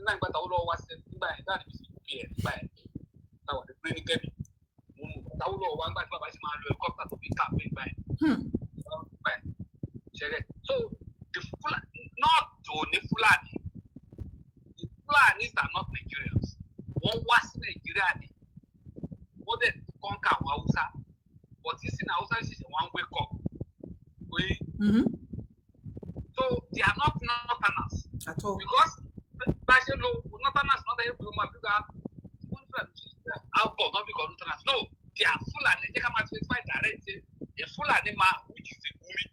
79 gbàtà ó lọ wá sí nígbà yẹn dáàbò sí UPN nígbà yẹn táwọn ti gbé ní Kẹ́bí. Mo mú táwọn lọ wá nígbà tí bàbá ṣe máa lo helicopter tó fi kàwé nígbà yẹn. Nígbà yẹn ṣẹlẹ̀. So the Fulani, not òní Fulani, the Fulanis are not Nigerians. Wọ́n wá sí Nàìjíríà ni, wọ́n dẹ̀ conquer àwọn Haúsá, but sísìn Haúsá ṣẹ̀ṣẹ̀ wọ́n wake up pé so they are not northerners. At all. Because bá a ṣe lo northerners, northern people máa fi gba wọ́n fẹ́ alcohol, not because northerners, no, they are Fulani. Jẹ́ ká máa specify direct say a Fulani man, which is a Gumi,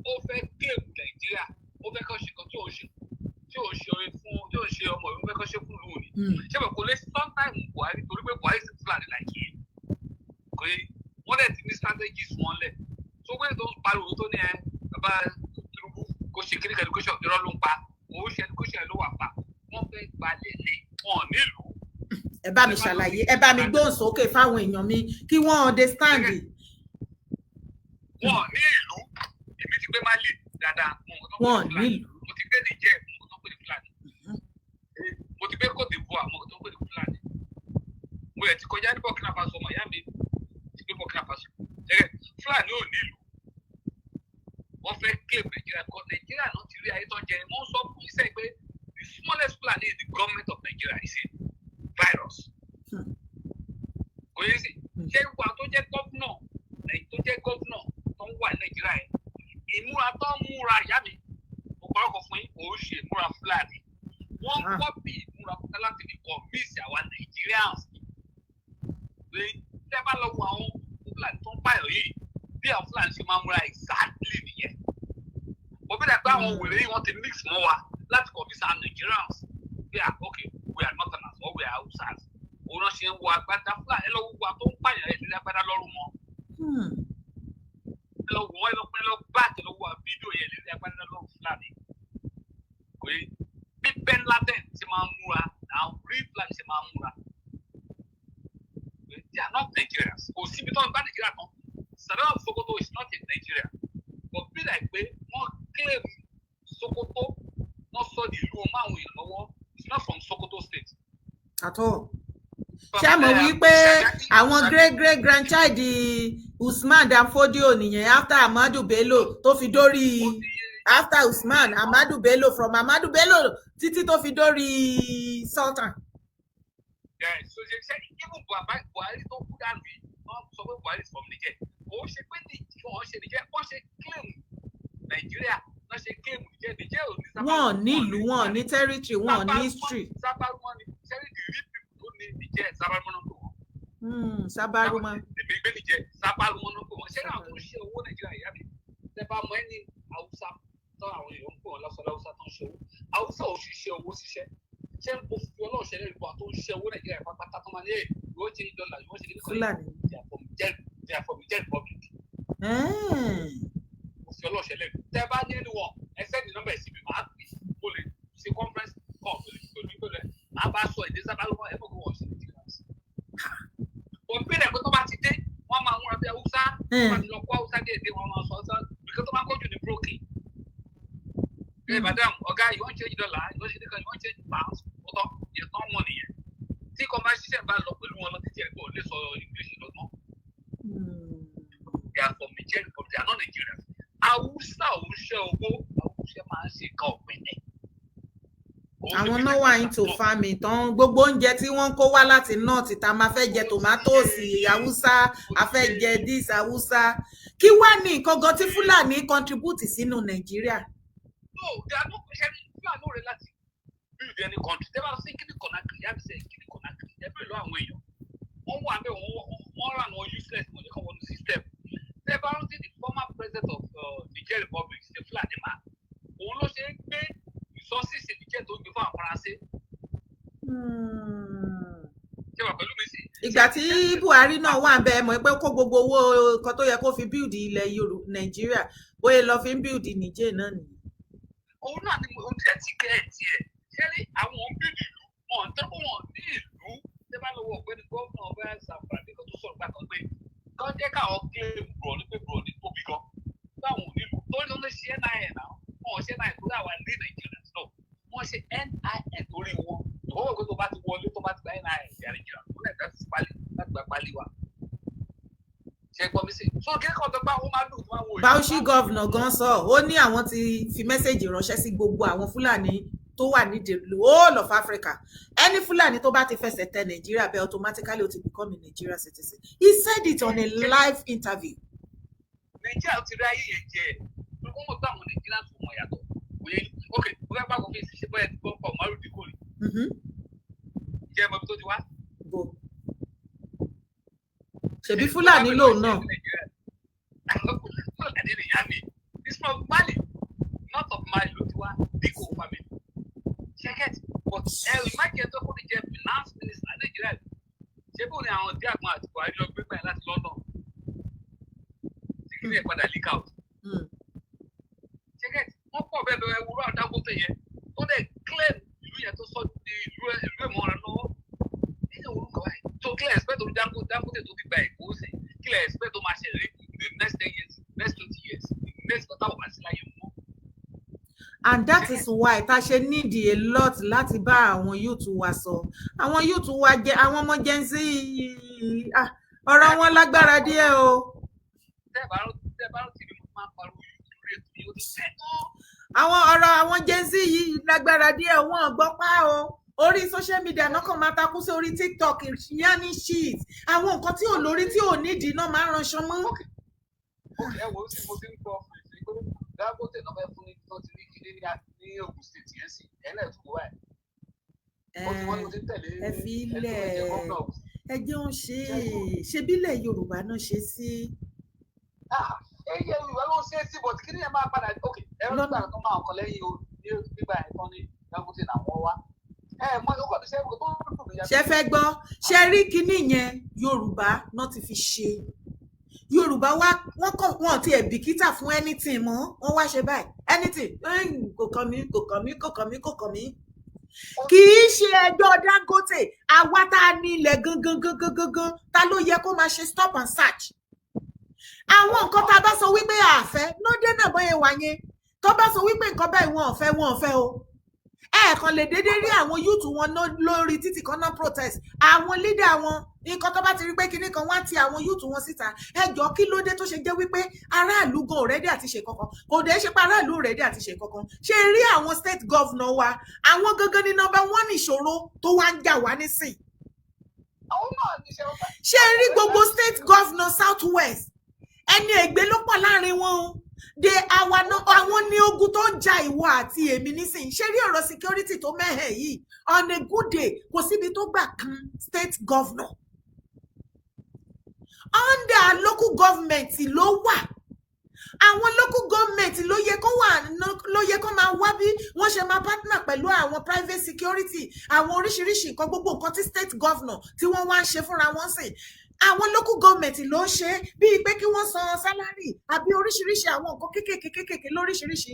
ó fẹ́ claim Nàìjíríà, ó fẹ́ kọ́ ṣe kan tí ò ṣe orin fún, tí ò ṣe ọmọ ìlú, fẹ́ kọ́ ṣe fún ìlú ni. Ṣé bẹ́ẹ̀ kò lè sometime Buhari, torí pé Buhari sì Fulani like him, kò yẹ. Wọ́n dẹ̀ ti ní strategies wọn lẹ̀ tó wẹ́n tó ń pariwo tó ní ẹ bàbá Tinubu kò ṣe kíní education, irọ́ ló ń pa. Kò ó ṣe education ló wà pa, wọ́n fẹ́ gbalẹ̀ lé wọn nílùú. Ẹ bá mi ṣàlàyé, ẹ bá mi gbóhùn sókè fáwọn èèyàn mi kí wọ́n understand. Wọn ní ìlú. Èmi ti gbé Mali dáadáa, mo mọ̀ tó ń pè Wọn ní Fúlàní. nílùú. Mo ti gbé Niger, mo mọ̀ tó ń pè ní Fúlàní. Mo ti gbé Cote d'Ivoire, mo mọ̀ tó ń pè ní Fúlàní. Mo yẹ ti kọjá ní Burkina Faso, ọmọ ìyá mi ti gbé Burkina Faso. Ṣẹ́gẹ́ Fúlàní ò nílùú, wọ́n fẹ́ claim Nàìjíríà because Nàìjíríà náà ti rí ayé tó ń jẹ. Wọ́n sọ fún iṣẹ́ pé the smallest Fulani in the government of Nigeria is a virus. Kò yẹ sí. Ṣé wà tó jẹ́ governor tó ń wà ní Nàìjíríà yẹn, ìmúra tó ń múra, ìyá mi, mo parọ́ fún yín, kò ń ṣe ìmúra Fúlàní. Wọ́n ń copy ìmúra Fúlàní láti fi convince àwa Nigerians pé tẹ́ bá lọ wo àwọn Fúlàní tó ń pààyàn yìí, bí àwọn Fúlàní ṣe máa ń múra exactly nìyẹn. Mo bí dàgbà àwọn wèrè yìí, wọ́n ti mix mọ́ wa láti convince our Nigerians pé, ah, okay, we are northerners or we are Hausas. Òun náà ṣe ń wọ agbádá Fúlàní. Ẹ lọ wo àwọn tó ń pààyàn, ẹ lè agbádá lọ́rùn wọn. Ẹ lọ wọ ẹ lọ pẹ́ lọ bá àti lọ wo àwọn fídíò yẹn, lè agbádá lọ́rùn Fúlàní. Kò yé bí Ben Laden ṣe máa ń múra, àwọn real Fúlàní ṣe máa ń múra. They are not Nigerians. Kò síbi tó ń bá Nàìjíríà kan. Sardauna of Sokoto is not in Nigeria, but be like pé wọ́n claim Sokoto, wọ́n sọ di ìlú ọmọ àwọn èèyàn lọ́wọ́. It's not from Sokoto State. At all. Ṣé mo wí pé àwọn great great grandchild Usman Dan Fodio nìyẹn, after Ahmadu Bello tó fi dórí, after Usman, Ahmadu Bello, from Ahmadu Bello títí tó fi dórí Sultan. Yeah, so ṣe even Buhari tó kú dànù yìí, wọ́n sọ pé Buhari is from Niger. Kò ó ṣe pé wọ́n ṣe Niger, wọ́n ṣe claim Nàìjíríà, wọ́n ṣe claim Niger. Niger ò ní sábà. Wọn nílùú, wọn ní territory, wọn ní history. Zabaruma ni sẹ́rí, the real people tó ní Niger, Zabaruma náà tó wọ́n. Sabaruma. Èmi gbé Niger, Zabaruma náà tó wọ́n. Ṣé àwọn tó ń ṣe owó Nàìjíríà, ìyá mi, tẹ́ bá mọ ẹni Haúsá tó àwọn èèyàn ń pè wọ́n lọ́sọ̀ Haúsá tó ń ṣe owó, Haúsá ò ṣiṣẹ́ owó ṣiṣẹ́. Ṣé mo fi Ọlọ́run ṣẹlẹ̀ ìbò tó ń ṣe owó Nàìjíríà pápátá tó máa ní ẹ̀ ìwọ ṣe ní dọ́là, ìwọ ṣe ní Fúlàní. They are from Niger Republic. Mo fi Ọlọ́run ṣẹlẹ̀, tẹ́ bá ní ẹni wọn, ẹ send nọ́mbà ẹ̀ síbi, máa pè, mo lè ṣe conference call pẹ̀lú ẹ̀, máa bá sọ èdè sábà lọ́wọ́ ẹ̀ mọ̀ kó wọ́n ṣe Nàìjíríà. Kò ń bèrè pé tó bá ti dé, wọ́n máa múra bí Haúsá, wọ́n máa ti lọ kó Haúsá díẹ̀ díẹ̀, wọ́n máa sọ Haúsá bìkẹ́ tó máa ń kọ́jú ní broken. Hey madam, ọ̀gá, you wan change dollar, you wan change, you wan change pounds, ọ̀tọ̀ yẹ tán mọ̀ nìyẹn. Tí conversation bá lọ pẹ̀lú wọn lọ títí, ẹ̀ kò lè sọ English lọ́gbọ́n. They are from Nigeria, but they are not Nigerians. Haúsá ò ń ṣe owó, Haúsá máa ń ṣe nǹkan ọ̀gbìn ni. Àwọn náà wà into farming tán. Gbogbo oúnjẹ tí wọ́n kó wá láti north tá a máa fẹ́ jẹ, tomatoes Haúsá, a fẹ́ jẹ this Haúsá. Kí wá ní nǹkan gan tí Fúlàní contribute sínú Nàìjíríà? No, they are not. Ṣe Fúlàní ò rẹ láti build any country. Tẹ́ bá sí Guinea Conakry, yá mi sẹ́ Guinea Conakry, ẹ bẹ̀rẹ̀ lọ àwọn èèyàn wọ́n wà bẹ́ẹ̀, wọ́n rà àwọn useless money kan wọnú system. Tẹ́ bá rántí, the former president of Niger Republic ṣe Fúlàní ma, òun ló ṣe é gbé resources Niger tó ń gbé fún àwọn Faransé. Ṣé wà pẹ̀lú mi sí? Ìgbà tí Buhari náà wà ń bẹ, ẹ mọ̀ pé kó gbogbo owó kan tó yẹ kó fi build ilẹ̀ Yorùbá Nàìjíríà, bóyá lọ fi ń build Niger náà nìyí. Òun náà ni mo tiẹ̀ ti kẹ́ ẹ̀ tiẹ̀ ṣé rí àwọn ń build ìlú wọn tó kó wọn ní ìlú. Tẹ́ bá lọ́wọ́ ọ̀gbẹ́ni gómìnà ọ̀bẹ Zamfara kan tó sọ̀rọ̀ gbà kan pé kán jẹ́ káwọn claim Borno, pé Borno tóbi gan, báwọn ò nílùú torí ló lè ṣe NIN náà. Wọn ò ṣe NIN torí àwa ní Nàìjíríà náà, wọ́n ṣe NIN torí wọn. Ìwọ́n wọ̀ pé tó bá ti wọlé, tó bá ti gba NIN Nàìjíríà, ó lè láti pálí láti gba pálí wa. Ṣe gbọ́ mi sí? So kí kan tó gbá ó máa dùn tó máa wò yìí. Bauchi governor gan sọ, ó ní àwọn ti fi message ránṣẹ́ sí gbogbo àwọn Fúlàní tó wà ní the whole of Africa. Any Fúlàní tó bá ti fẹsẹ̀ tẹ Nàìjíríà bẹ́ẹ̀, automatically ó ti become a Nigeria citizen. He said it on a live interview. Nàìjíríà ti rí ayé yẹn jẹ wọ́n mọ̀ pé àwọn Nàìjíríà tó mọ̀ yàtọ̀ òye. Ok, mo fẹ́ bá kò fi ṣe bóyá ti gbọ́ pọ̀ Umaru Dikko rí. Jẹ́ ẹ mọ̀ ibi tó ti wá? Bo ṣebí Fúlàní lòun náà. Fúlàní nìyá mi. It's from Mali, north of Mali ló ti wá, Dikko family ṣẹ́kẹ̀tì. But ẹ imagine tó kó ní jẹ finance minister Nàìjíríà, ṣé bó ni àwọn díàgbọn àti Buhari lọ gbé gbà láti London tí kí ni ẹ̀ padà leak out? Ṣẹ́kẹ̀tì, wọ́n pọ̀ bẹ́ẹ̀ bẹ́ẹ̀. Wúrọ̀ Dangote yẹn tó dẹ̀ claim ìlú yẹn, tó sọ di ìlú ìlú ẹ̀mọ́ rẹ lọ́wọ́ nínú orúkọ báyìí. So kí lẹ expect tó Dangote tó ti gba Èkó sí? Kí lẹ expect tó máa ṣẹlẹ̀ in the next 10 years, next 20 years, in the next quarter wà sí láyé mọ́? And that is why tá a ṣe need a lot láti bá àwọn youth wa sọ. Àwọn youth wa jẹ àwọn ọmọ Gen Z, ah, ọ̀rọ̀ wọn lágbára díẹ̀ o. Tẹ́ ẹ bá rántí mi, mo máa ń pariwo youth lórí ètò yìí, ó ti pẹ́ tán. Àwọn ọ̀rọ̀ àwọn Gen Z yìí lágbára díẹ̀, wọ́n gbọ́ pa o. Orí social media náà kàn máa takú sí orí TikTok, yanni shit, àwọn nǹkan tí ò lórí tí ò nídìí náà máa ń ránṣọ mọ́. Ok, ẹ wo sí, mo ti ń gbọ́ fún ìfẹ́ pé Dangote náà fẹ́ fún ní tó ti ní kíní ní Ogun State yẹn sí ẹ̀ náà tún wọ báyìí. Ó ti wọ́n ní o ti ń tẹ̀lé Ẹ fi ẹni tó ilẹ̀ fẹ́ jẹ gómìnà Ogun State. Ẹ jẹun ṣe é ṣebílẹ̀ Yorùbá náà ṣe sí. Ah, ẹ yẹ Yorùbá ló ń ṣe é sí, but kíní yẹn máa padà. Ok, ẹ ń gbà tó máa kọ lẹ́yìn o ní gbígbà ẹ̀ tán ní Dangote làwọn wá. Ẹ mọ ọkọ mi ṣe é tó ń dùn mí. Ṣe fẹ́ gbọ́? Ṣe rí kinní yẹn, Yorùbá náà ti fi ṣe. Yorùbá wá wọ́n kàn wọ́n ti ẹ̀ bìkítà fún anything mọ́. Wọ́n wá ṣe báyìí, anything kò kàn mí, kò kàn mí, kò kàn mí, kò kàn mí. Kì í ṣe ẹjọ́ Dangote. Àwa tá a ní ilẹ̀ gangan gangan gangan, ta ló yẹ kó máa ṣe stop and search àwọn nǹkan tá a bá sọ wípé àfẹ́ lóde náà? Bóyá wà yẹn, tó bá sọ wípé nǹkan báyìí wọn ò fẹ́, wọn ò fẹ́ o. Ẹ̀ẹ̀kan lè déédéé rí àwọn youth wọn lórí títì kan náà protest. Àwọn leader wọn, nǹkan tó bá ti rí pé kinní kan, wọ́n á ti àwọn youth wọn síta. Ẹ jọ, kí ló dé tó ṣe jẹ́ wípé aráàlú gan ready àti ṣe kankan? Kò dé ṣe pé aráàlú ready àti ṣe kankan. Ṣe rí àwọn state governor wa, àwọn gangan ní number one ìṣòro tó wá ń jà wá nísìn. Ṣé rí gbogbo state governor South West, ẹni ègbé ló pọ̀ láàrin wọn o. De àwa náà, àwọn ní ogun tó ń ja ìwọ àti èmi nísìnyí. Ṣé rí ọ̀rọ̀ security tó mẹ́hẹ̀ yìí, on a good day, kò síbi tó gbà kan state governor, under local government ló wà. Àwọn local government ló yẹ kó wà, ló yẹ kó máa wá bí wọ́n ṣe máa partner pẹ̀lú àwọn private security, àwọn oríṣiríṣi nǹkan. Gbogbo nǹkan tí state governor tí wọ́n wá ń ṣe fúnra wọn sìn, àwọn local government ló ń ṣe, bíi pé kí wọ́n san salary àbí oríṣiríṣi àwọn nǹkan kéékèèké kéékèèké lóríṣiríṣi.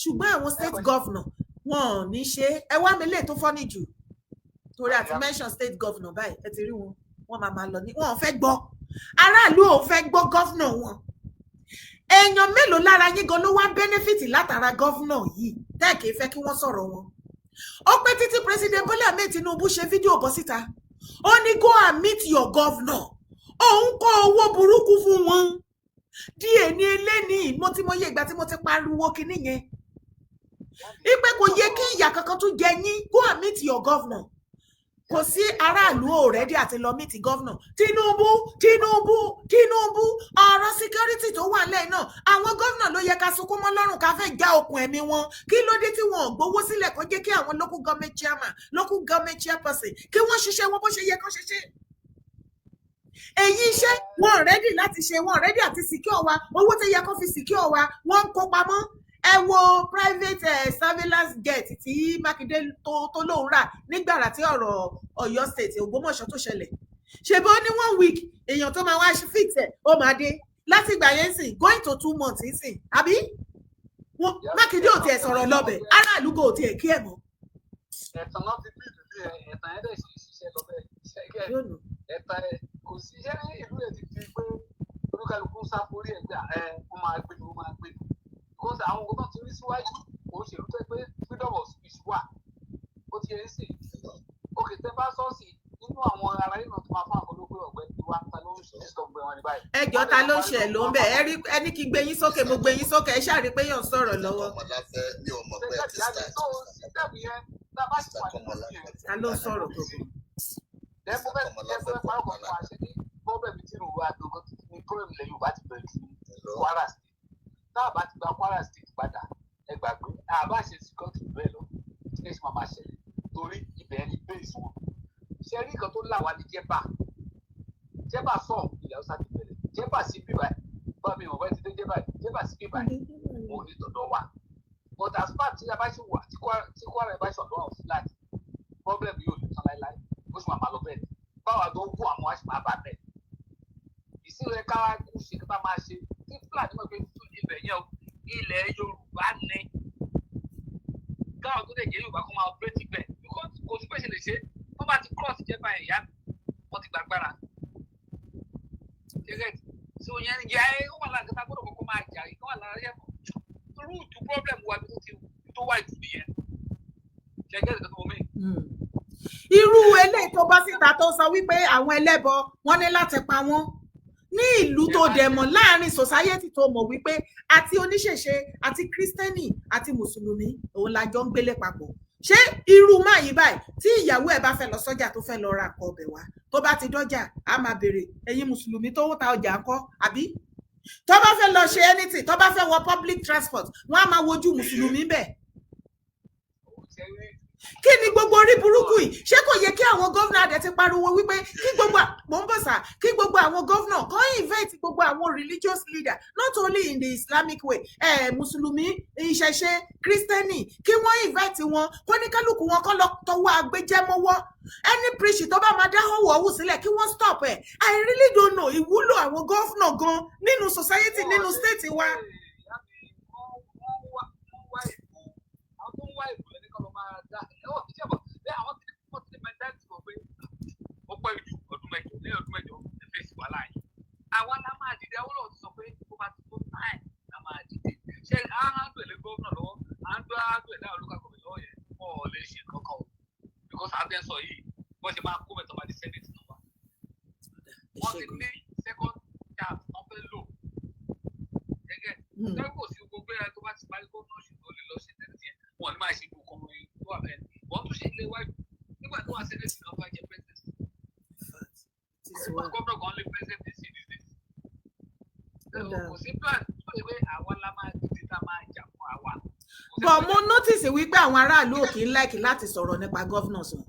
Ṣùgbọ́n àwọn state governor, wọn ò ní ṣe. Ẹ wá mi lè tó fọ́nì jù, torí àti mention state governor báyìí, ẹ ti rí wọn, wọn máa máa lọ ní wọn ò fẹ́ gbọ́. Aráàlú ò fẹ́ gbọ́ governor wọn. Èèyàn mélòó lára yín gan ló wá benefit látara governor yìí tẹ́ kìí fẹ́ kí wọ́n sọ̀rọ̀ wọn? Ó pẹ́ títí President Bola Ahmed Tinubu ṣe fídíò bọ́ síta, ó ní go and meet your governor. Òun kó owó burúkú fún wọn díẹ̀ ní eléyìí. Mo ti mọyé ìgbà tí mo ti pariwo kinní yẹn ipe kò yẹ kí ìyà kankan tún jẹ yín. Go and meet your governor. Kò sí, aráàlú ò ready àti lọ meet governor. Tinubu, Tinubu, Tinubu, ọ̀rọ̀ security tó wà lẹ́yìn náà, àwọn governor ló yẹ ká sunkún mọ́ lọ́rùn, ká fẹ́ já okùn ẹ̀mí wọn. Kí ló dé tí wọn ò gbowó sílẹ̀ kó jẹ́ kí àwọn local government chairman, local government chairperson, kí wọ́n ṣiṣẹ́ wọn bó ṣe yẹ kó ṣe ṣe? Èyí iṣẹ́ wọn ready láti ṣe, wọn ready àti secure wa. Owó tó yẹ kó fi secure wa, wọ́n ń kó pamọ́. Ẹ wo private surveillance jet tí Mákindé tó lóun rà nígbàrà tí ọ̀rọ̀ Ọ̀yọ́ State, Ògbómọ̀ṣọ́ tó ṣẹlẹ̀. Ṣèbó ní one week, èèyàn tó máa wá fix ẹ̀ ó máa dé. Láti ìgbà yẹn sìn, going to 2 months sìn, àbí Mákindé ò tiẹ̀ sọ̀rọ̀ lọ́bẹ̀, aráàlú kò tiẹ̀ kí ẹ̀ mọ́. Ẹ̀tàn náà ti bí ìlú ẹ̀, ẹ̀tàn ẹ̀ dẹ̀ sì ṣiṣẹ́ lọ bẹ́ẹ̀. Ẹ̀tàn ẹ̀ kò sí iṣẹ́ ní ìlú ẹ̀ ti di pé olúkálukú ń sá forí ẹ̀ gbà ẹ̀, wọ́n máa gbé mi, wọ́n máa gbé mi, because àwọn nǹkan tó ti rí síwájú kò ń ṣèlú tó pé freedom of speech wà. Ó ti yẹn sìn. Tẹ bá sọ́ọ̀sì nínú àwọn ará yìí náà tó máa fún àwọn olóògbé ọ̀gbẹ́ni wa, ta ló ń ṣe disturb wọn ní báyìí? Ẹjọ́, ta ló ń ṣe ló ń bẹ̀? Ẹ rí ẹni kí gbé yín sókè, mo gbé yín sókè. Ẹ ṣáà rí pé yàn ń sọ̀rọ̀ lọ́wọ́. Kọ́mọláfẹ́, mi ò mọ̀ pé ẹ ti start. System yẹn tá a bá sì Mr. wà nínú Kọ́mọláfẹ́. yẹn. Ta ló ń sọ̀rọ̀ gbogbo? Then mo fẹ́ parọ́ kan fún wa ṣe ní problem tí ìlú wa gangan ní problem ilẹ̀ Yorùbá ti bẹ̀rẹ̀ jù ní Hello. Kwara State. Tá a bá ti gba Kwara State padà, ẹ gbàgbé, a bá ṣe security bẹ́ẹ̀ lọ, tí kò sì máa máa ṣẹlẹ̀ torí ibẹ̀ ni base wọn. Ṣe rí nǹkan tó là wá ní Jẹ́bà? Jẹ́bà sọ ilẹ̀ Haúsá ti bẹ̀rẹ̀. Jẹ́bà sí bíbá bá mi ò bá ti dé Jẹ́bà, Jẹ́bà sí bíbá òun ní tọ̀dọ̀ wa. But as far tí a bá ṣe wà, tí Kwara bá ṣe ọ̀dọ́ àwọn Fúlàní, problem yóò lè tán láéláé, ó sì máa máa lọ bẹ́ẹ̀. Báwa tó kú àwọn àṣì máa bá bẹ́ẹ̀. Ìṣirò ká kú ṣe kí bá máa ṣe tí Fúlàní mọ̀ pé ibẹ̀ yẹn o, ilẹ̀ Yorùbá ní káwọn tó lè jẹ́ Yorùbá kó máa operate bẹ́ẹ̀, because kò sí pé ṣe lè ṣe wọ́n bá ti cross Jẹ́bà ẹ̀yà, wọ́n ti gbàgbára ṣẹ́gẹ̀tì. So yẹn yẹ ó wà lára kẹta gbọ́dọ̀ kọ́kọ́ máa jà yìí, wà lára yẹ root problem wa bí tó ti tó wà jù nìyẹn. Ṣẹ́gẹ̀tì kan tó mọ̀ mí. Irú eléyìí tó bọ́ síta tó sọ wípé àwọn ẹlẹ́bọ wọ́n ní láti pa wọ́n ní ìlú tó dẹ̀ mọ̀, láàrin society tó mọ̀ wípé àti oníṣẹ̀ṣe àti Kristẹni àti Mùsùlùmí òun la jọ ń gbélé papọ̀, ṣé irú máa yí báyìí, tí ìyàwó ẹ̀ bá fẹ́ lọ sọ́jà, tó fẹ́ lọ ra nǹkan ọbẹ̀ wá, tó bá ti dọ́jà, á máa béèrè, "Ẹ̀yin Mùsùlùmí tó ń ta ọjà ńkọ́?" Àbí tó bá fẹ́ lọ ṣe anything, tó bá fẹ́ wọ public transport, wọ́n á máa wojú Mùsùlùmí bẹ́ẹ̀. Kí ni gbogbo orí burúkú yìí? Ṣé kò yẹ kí àwọn gómìnà adẹ ti pariwo wípé kí gbogbo, mò ń bọ̀ sà, kí gbogbo àwọn gómìnà kan invite gbogbo àwọn religious leader, not only in the Islamic way, mùsùlùmí, ìṣẹ̀ṣe, Kristẹni, kí wọ́n invite wọn, kó ní kálukú wọn kọ́ lọ tọwọ́ agbẹjẹmọ́wọ́? Any preach tó bá máa dá họ̀wọ̀ ọ̀hún sílẹ̀, kí wọ́n stop ẹ̀. I really don't know ìwúlò àwọn gómìnà gan nínú society, nínú state wa. Wọ́n wá ìbò, àwọn tó ń wá ìbò lẹ́ni kọ́ ló máa dá ọ̀ ṣé bọ̀ bẹ́ẹ̀. Àwọn tí wọ́n ti ní mentality wọn pé ó pẹ́ ju ọdún 8, lẹ́yìn ọdún 8 ẹ fèsì wàhálà yìí. Àwa la máa dìde. Awólọ́wọ̀ ti sọ pé ó bá ti tó time la máa dìde. Ṣé à ń handle ẹ̀ lé gómìnà lọ́wọ́, à ń dún handle ẹ̀ láwọn local government lọ́wọ́ yẹn, wọn ò lè ṣe kankan o, because abẹ́ sọ yìí, wọ́n ṣe máa kó mẹ́tọ́ bá di senate náà wá, wọ́n ti ní second chance wọ́n fẹ́ lò gẹ́gẹ́ lẹ́yìn. Kò sí gbogbo ẹ̀ tó bá ti parí gómìnà ṣe tó lè lọ ṣe senate yẹn, wọn ní máa ṣe gbogbo ọmọ yìí tó wà bẹ́ẹ̀. Wọ́n tún ṣe ilé iwájú nígbà tó wà senate náà fà jẹ́ president. Gómìnà kan lé president sí these days. Kò sí plan tó lè pé àwa la máa dìde, tá a máa jà fún àwa. But mo notice wípé àwọn aráàlú ò kì í like láti sọ̀rọ̀ nípa governors wọn.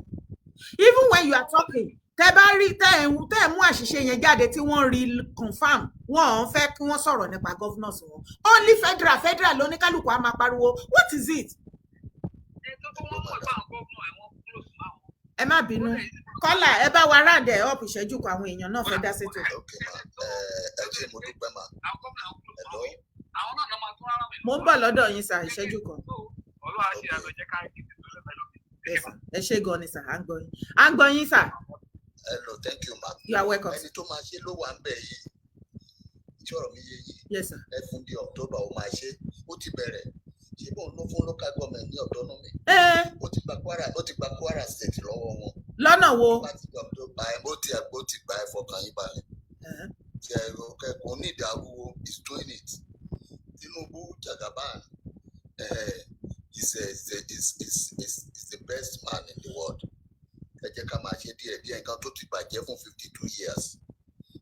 Even when you are talking, tẹ bá rí tẹ ẹ mú àṣìṣe yẹn jáde tí wọ́n rí confirm, wọn ò fẹ́ kí wọ́n sọ̀rọ̀ nípa governors wọn. Only federal, federal lóníkálùkù á máa pariwo. What is it? Ẹ má bínú, kọ́là, ẹ bá wa round ẹ̀ up ìṣẹ́jú kan, àwọn èèyàn náà fẹ́ dá sétò. Ok ma, ẹ ṣé, mo dúpẹ́ ma. Hello. Mo ń bọ̀ lọ́dọ̀ yín sà, ìṣẹ́jú kan. Ọlọ́run á ṣe àlọ́jẹ́ káàkiri tó lẹ́fẹ̀ẹ́ lómi. Yes, sir. Ẹ ṣé gan ni sà, à ń gbọ́ yín, à ń gbọ́ yín sà. Hello, thank you ma. You are welcome. Ẹni tó máa ṣe ló wà ń bẹ̀ yìí tí ọ̀rọ̀ mi yé yìí. Yes sir. Ẹ fún di October, ó máa ṣe. Ó ti bẹ̀rẹ̀, ṣé bóun ló fún local government ní autonomy? Ó ti gba Kwara State lọ́wọ́ wọn. Lọ́nà wo? Bá ti di October ẹ, bó ti ó ti gba, ẹ fọkàn yín balẹ̀. Tí ẹ kò ní ìdàrúwo is doing it. Tinubu Jagaban is, a, is, a, is, is, is, is the best man in the world. Ẹ jẹ́ ká máa ṣe díẹ̀ díẹ̀. Nǹkan tó ti bàjẹ́ fún 52 years,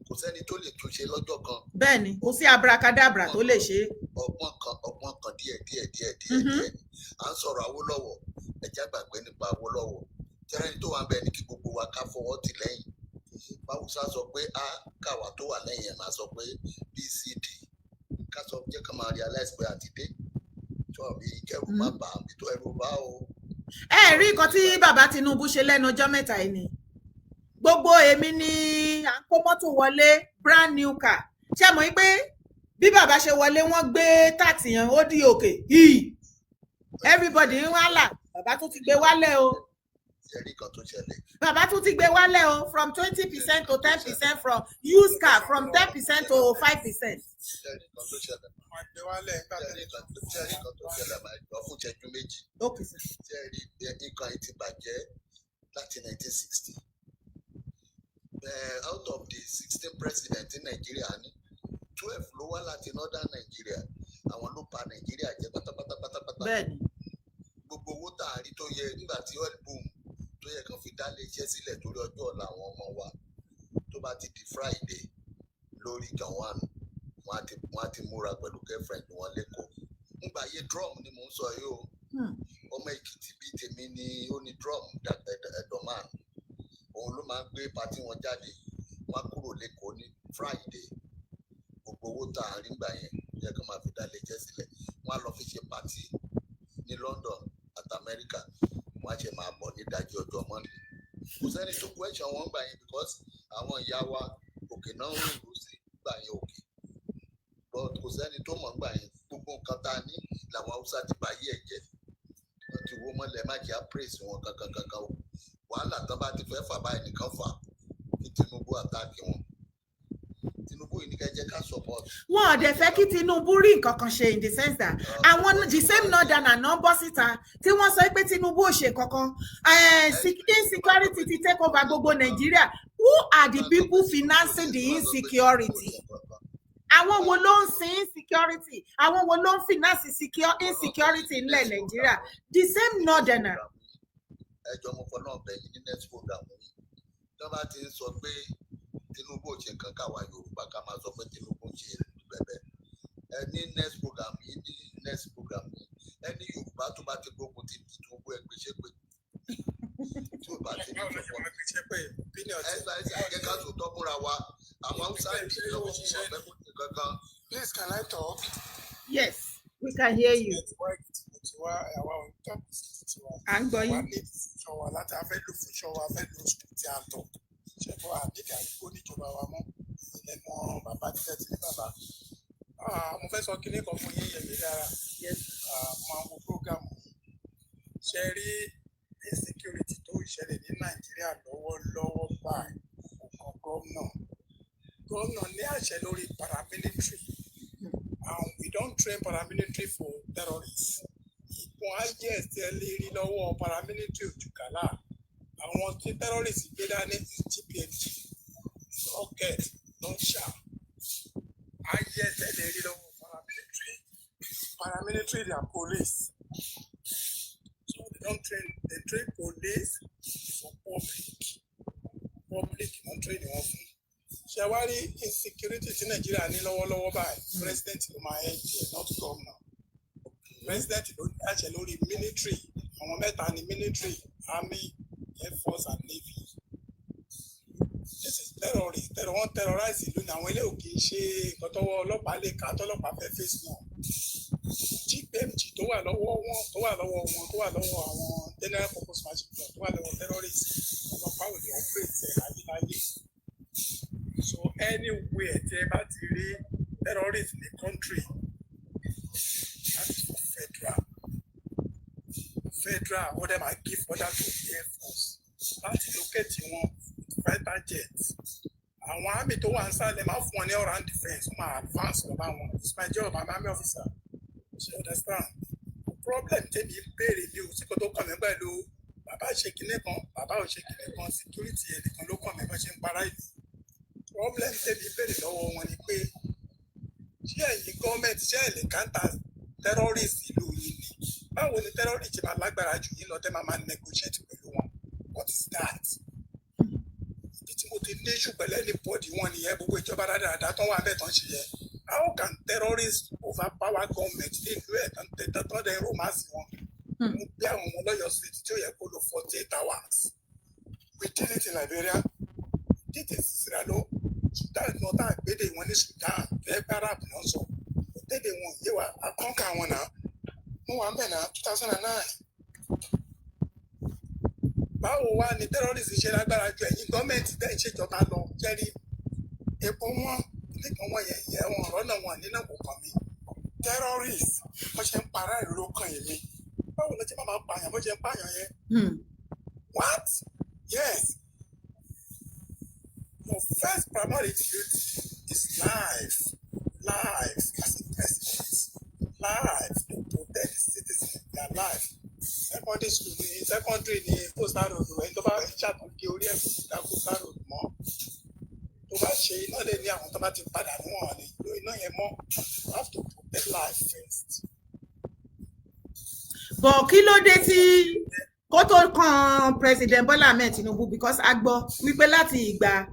kò sẹ́ni tó lè túnṣe lọ́jọ́ kan. Bẹ́ẹ̀ ni, kò sí abracadabra tó lè ṣe é. Ọgbọ́n kan, ọgbọ́n kan, díẹ̀ díẹ̀ díẹ̀ díẹ̀ díẹ̀ ni. À ń sọ̀rọ̀ Awólọ́wọ̀, ẹ jẹ́ àgbàgbé nípa Awólọ́wọ̀. Tẹ́rẹ́ni tó wà ń bẹ ní kí gbogbo wa ká fọwọ́ tì lẹ́yìn. Báwùsá sọ pé a káwa tó wà lẹ́yìn ẹ̀ máa sọ pé bcd ká sọ, jẹ́ ká máa realize pé àti dé sọ̀rọ̀ kẹrù má bà á tó ẹrù bá o. Ẹ rí nǹkan tí bàbá Tinubu ṣe lẹ́nu ọjọ́ mẹ́ta yìí ni gbogbo èmi ni à ń kó mọ́tò wọlé, brand new car. Ṣé mọ̀ pé bí bàbá ṣe wọlé, wọ́n gbé tax yẹn, ó di òkè yìí, everybody ń wá là, bàbá tún ti gbé wálẹ̀ o. Ṣẹ́rí kan tó ṣẹlẹ̀. Bàbá tún ti gbé wálẹ̀ o, from 20% to 10% from used car, from 10% to 5%. Ṣẹ́rí kan tó ṣẹlẹ̀. Ṣẹ́rí kan tó ṣẹlẹ̀, máa gbọ́ fún ìṣẹ́jú 2. Okay sir. Ṣẹ́rí nǹkan yìí ti bàjẹ́. Láti 1960, out of the 16 president ní Nàìjíríà ní, 12 ló wá láti northern Nàìjíríà. Àwọn ló bà Nàìjíríà jẹ́ pátápátá pátápátá. Gbogbo owó tá a rí tó yẹ nígbà tí oil boom, tó yẹ kán fi dá lé iṣẹ́ sílẹ̀ torí ọjọ́ ọ̀la àwọn ọmọ wa, tó bá ti di Friday lórí Gowon, wọ́n á ti múra pẹ̀lú girlfriend wọn lẹ́kọ̀ọ́. Ńgbà ayé drum ni mò ń sọ yìí o. Ọmọ Èkìtì bíi tèmi ni ó ní drum, Dọ̀mán. Òun ló máa ń gbé party wọn jáde. Wọ́n á kúrò lẹ́kọ̀ọ́ ní Friday. Gbogbo owó tá a rí gbà yẹn yẹ kó máa fi dá lé iṣẹ́ sílẹ̀, wọ́n á lọ fi ṣe party ní London àti Amẹ́ríkà. Wọ́n á ṣe máa bọ̀ ní ìdájí ọjọ́ Monday. Kò sẹ́ni tó question wọn gbà yẹn because àwọn ìyá wa òkè náà ń rò sí gbà yẹn òkè, but kò sẹ́ni tó mọ̀ gbà yẹn. Gbogbo nǹkan tá a ní làwọn Haúsá ti bá yí ẹ̀ jẹ́, wọ́n ti wó mọ́lẹ̀. Má jẹ́ àpèsè wọn kankan kankan o. Wàhálà tán bá ti fẹ́ fà báyìí nìkan fà kí Tinubu attack wọn. Tinubu yìí ní ká jẹ́ ká support. Wọn ò dẹ̀ fẹ́ kí Tinubu rí nǹkan kan ṣe, in the sense that àwọn the same northerner náà bọ́ síta tí wọ́n sọ pé Tinubu ò ṣe kankan, insecurity ti take over gbogbo Nàìjíríà. Who are the people financing the insecurity? Àwọn wo ló ń sin insecurity? Àwọn wo ló ń finance insecurity ńlẹ̀ Nàìjíríà? The same northerner. Ẹjọ́ mo fọ náà bẹ̀yìn ní next program yìí, tí wọ́n bá ti ń sọ pé Tinubu ò ṣe nǹkan, káwa Yorùbá ká máa sọ pé Tinubu ń ṣe bẹ̀bẹ̀. Ẹ ní next program yìí, ní next program yìí, ẹni Yorùbá tó bá ti gbógun ti Tinubu, ẹ gbèsè pé tí ò bá ti ní support. Ẹ ṣe ẹ jẹ́ ká sòótọ́ fúnra wa. Àwọn Haúsá yìí lọ́wọ́ fún wọn fẹ́ kó ní kankan. Please, can I talk? Yes, we can hear you. Tiwa àwa ò ń tọ́ tiwa. À ń gbọ́ Wa yín. ní future wa láti a fẹ́ lo future wa, a fẹ́ lo school tí a tọ̀. Ṣẹ̀fọ́ àdéhùn àdúgbò níjọba wa mọ́. Ilẹ̀ mọ́ bàbá títẹ̀ tí ní bàbá. Ah, mo fẹ́ sọ kinní kan fún yín, Yẹ̀mí dára. Yes. Ah, mo máa ń wo program yìí. Ṣé rí insecurity tó ń ṣẹlẹ̀ ní Nàìjíríà lọ́wọ́lọ́wọ́ báyìí, kò kan gómìnà. Gómìnà ní àṣẹ lórí paramilitary, and we don't train paramilitary for terrorists. Ìbọn highest ẹ lè rí lọ́wọ́ paramilitary òjùkálà. Àwọn tí terrorists gbé dání is GPMG, rocket, launcher. Highest ẹ lè rí lọ́wọ́ paramilitary. Paramilitary, they are police. So they don't train, they train police for public. Public wọ́n train wọn fún. Ṣé wá rí insecurity tí Nàìjíríà ní lọ́wọ́lọ́wọ́ báyìí? President ló máa ń jẹ, not governor. President ló ní àṣẹ lórí military. Àwọn mẹ́ta ni military: army, air force and navy. This is terrorist. Wọ́n terrorize ìlú ní àwọn ilé òkè ṣe nǹkan tọ́wọ́ ọlọ́pàá lè ká tọ́lọ́pàá fẹ́ face wọn. GPMG tó wà lọ́wọ́ wọn, tó wà lọ́wọ́ wọn, tó wà lọ́wọ́ àwọn general purpose machine gun tó wà lọ́wọ́ terrorist, ọlọ́pàá ò lè operate ẹ̀ láyéláyé. So anywhere tí ẹ bá ti rí terrorist ní country, that is for federal. Federal ó dẹ̀ máa give order to air force láti locate wọn with fighter jets. Àwọn army tó wà nísàlẹ̀ máa fún wọn ní all round defence, wọ́n máa advance lọ bá wọn. It's my job, I'm army officer. You understand? Problem tèmi ń béèrè mi ò sí kó tó kàn mí pẹ̀lú bàbá ṣe kinní kan, bàbá ò ṣe kinní kan. Security ẹnìkan ló kàn mí bá ṣe ń para ìlú. Problem tèmi béèrè lọ́wọ́ wọn ni pé, ṣé ẹ̀yin gọ́ọ̀mẹ̀ntì, ṣé ẹ̀ lè counter terrorist ìlú yìí ni? Báwo ni terrorist ṣe máa lágbára jù yín lọ tẹ́ máa máa negotiate pẹ̀lú wọn? What is that? Ibi tí mo ti ní issue pẹ̀lú anybody wọn nìyẹn. Gbogbo ìjọba dáadáa tó wà bẹ́ẹ̀ tán ṣe yẹ, how can terrorists overpower government nílùú ẹ̀ tán tán tán dẹ̀ romance wọn? Mo gbé àwọn ọmọ lọ́yọ̀ọ́ State tí ó yẹ kó lo 48 hours. We did it in Liberia, we did it in Sierra Leone, Sudan náà tá à gbédè wọn ní Sudan tó yẹ pé Arab náà sọ dédé wọn yé wa, àkọ́ńkà wọn náà mo wà ń bẹ̀ náà 2009. Báwo wá ni terrorist ṣe lágbára ju ẹ̀yin gọ́ọ̀mẹ̀ntì tẹ́ ń ṣèjọba lọ? Jẹ́rí epo wọn nìkan wọn yẹn yẹ wọn ọ̀rọ̀ náà wọn nínú kò kàn mí. Terrorist wọ́n ṣe ń para ìlú ló kàn yín mi. Báwo ló ṣe máa máa pààyàn bó ṣe ń pààyàn yẹn? What? Yes, your first primary duty is life, life as a president, life to protect the citizens, their life. Secondary school ní secondary ní coastal road. Ẹni tó bá ṣàtúnṣe orí ẹ̀ kò dá coastal road mọ́. Tó bá ṣe iná lè ní àwọn tó bá ti padà níwọ̀n lè lo iná yẹn mọ́. You have to protect life first. But kí ló dé tí kó tó kan President Bola Ahmed Tinubu? Because a gbọ́ wípé láti ìgbà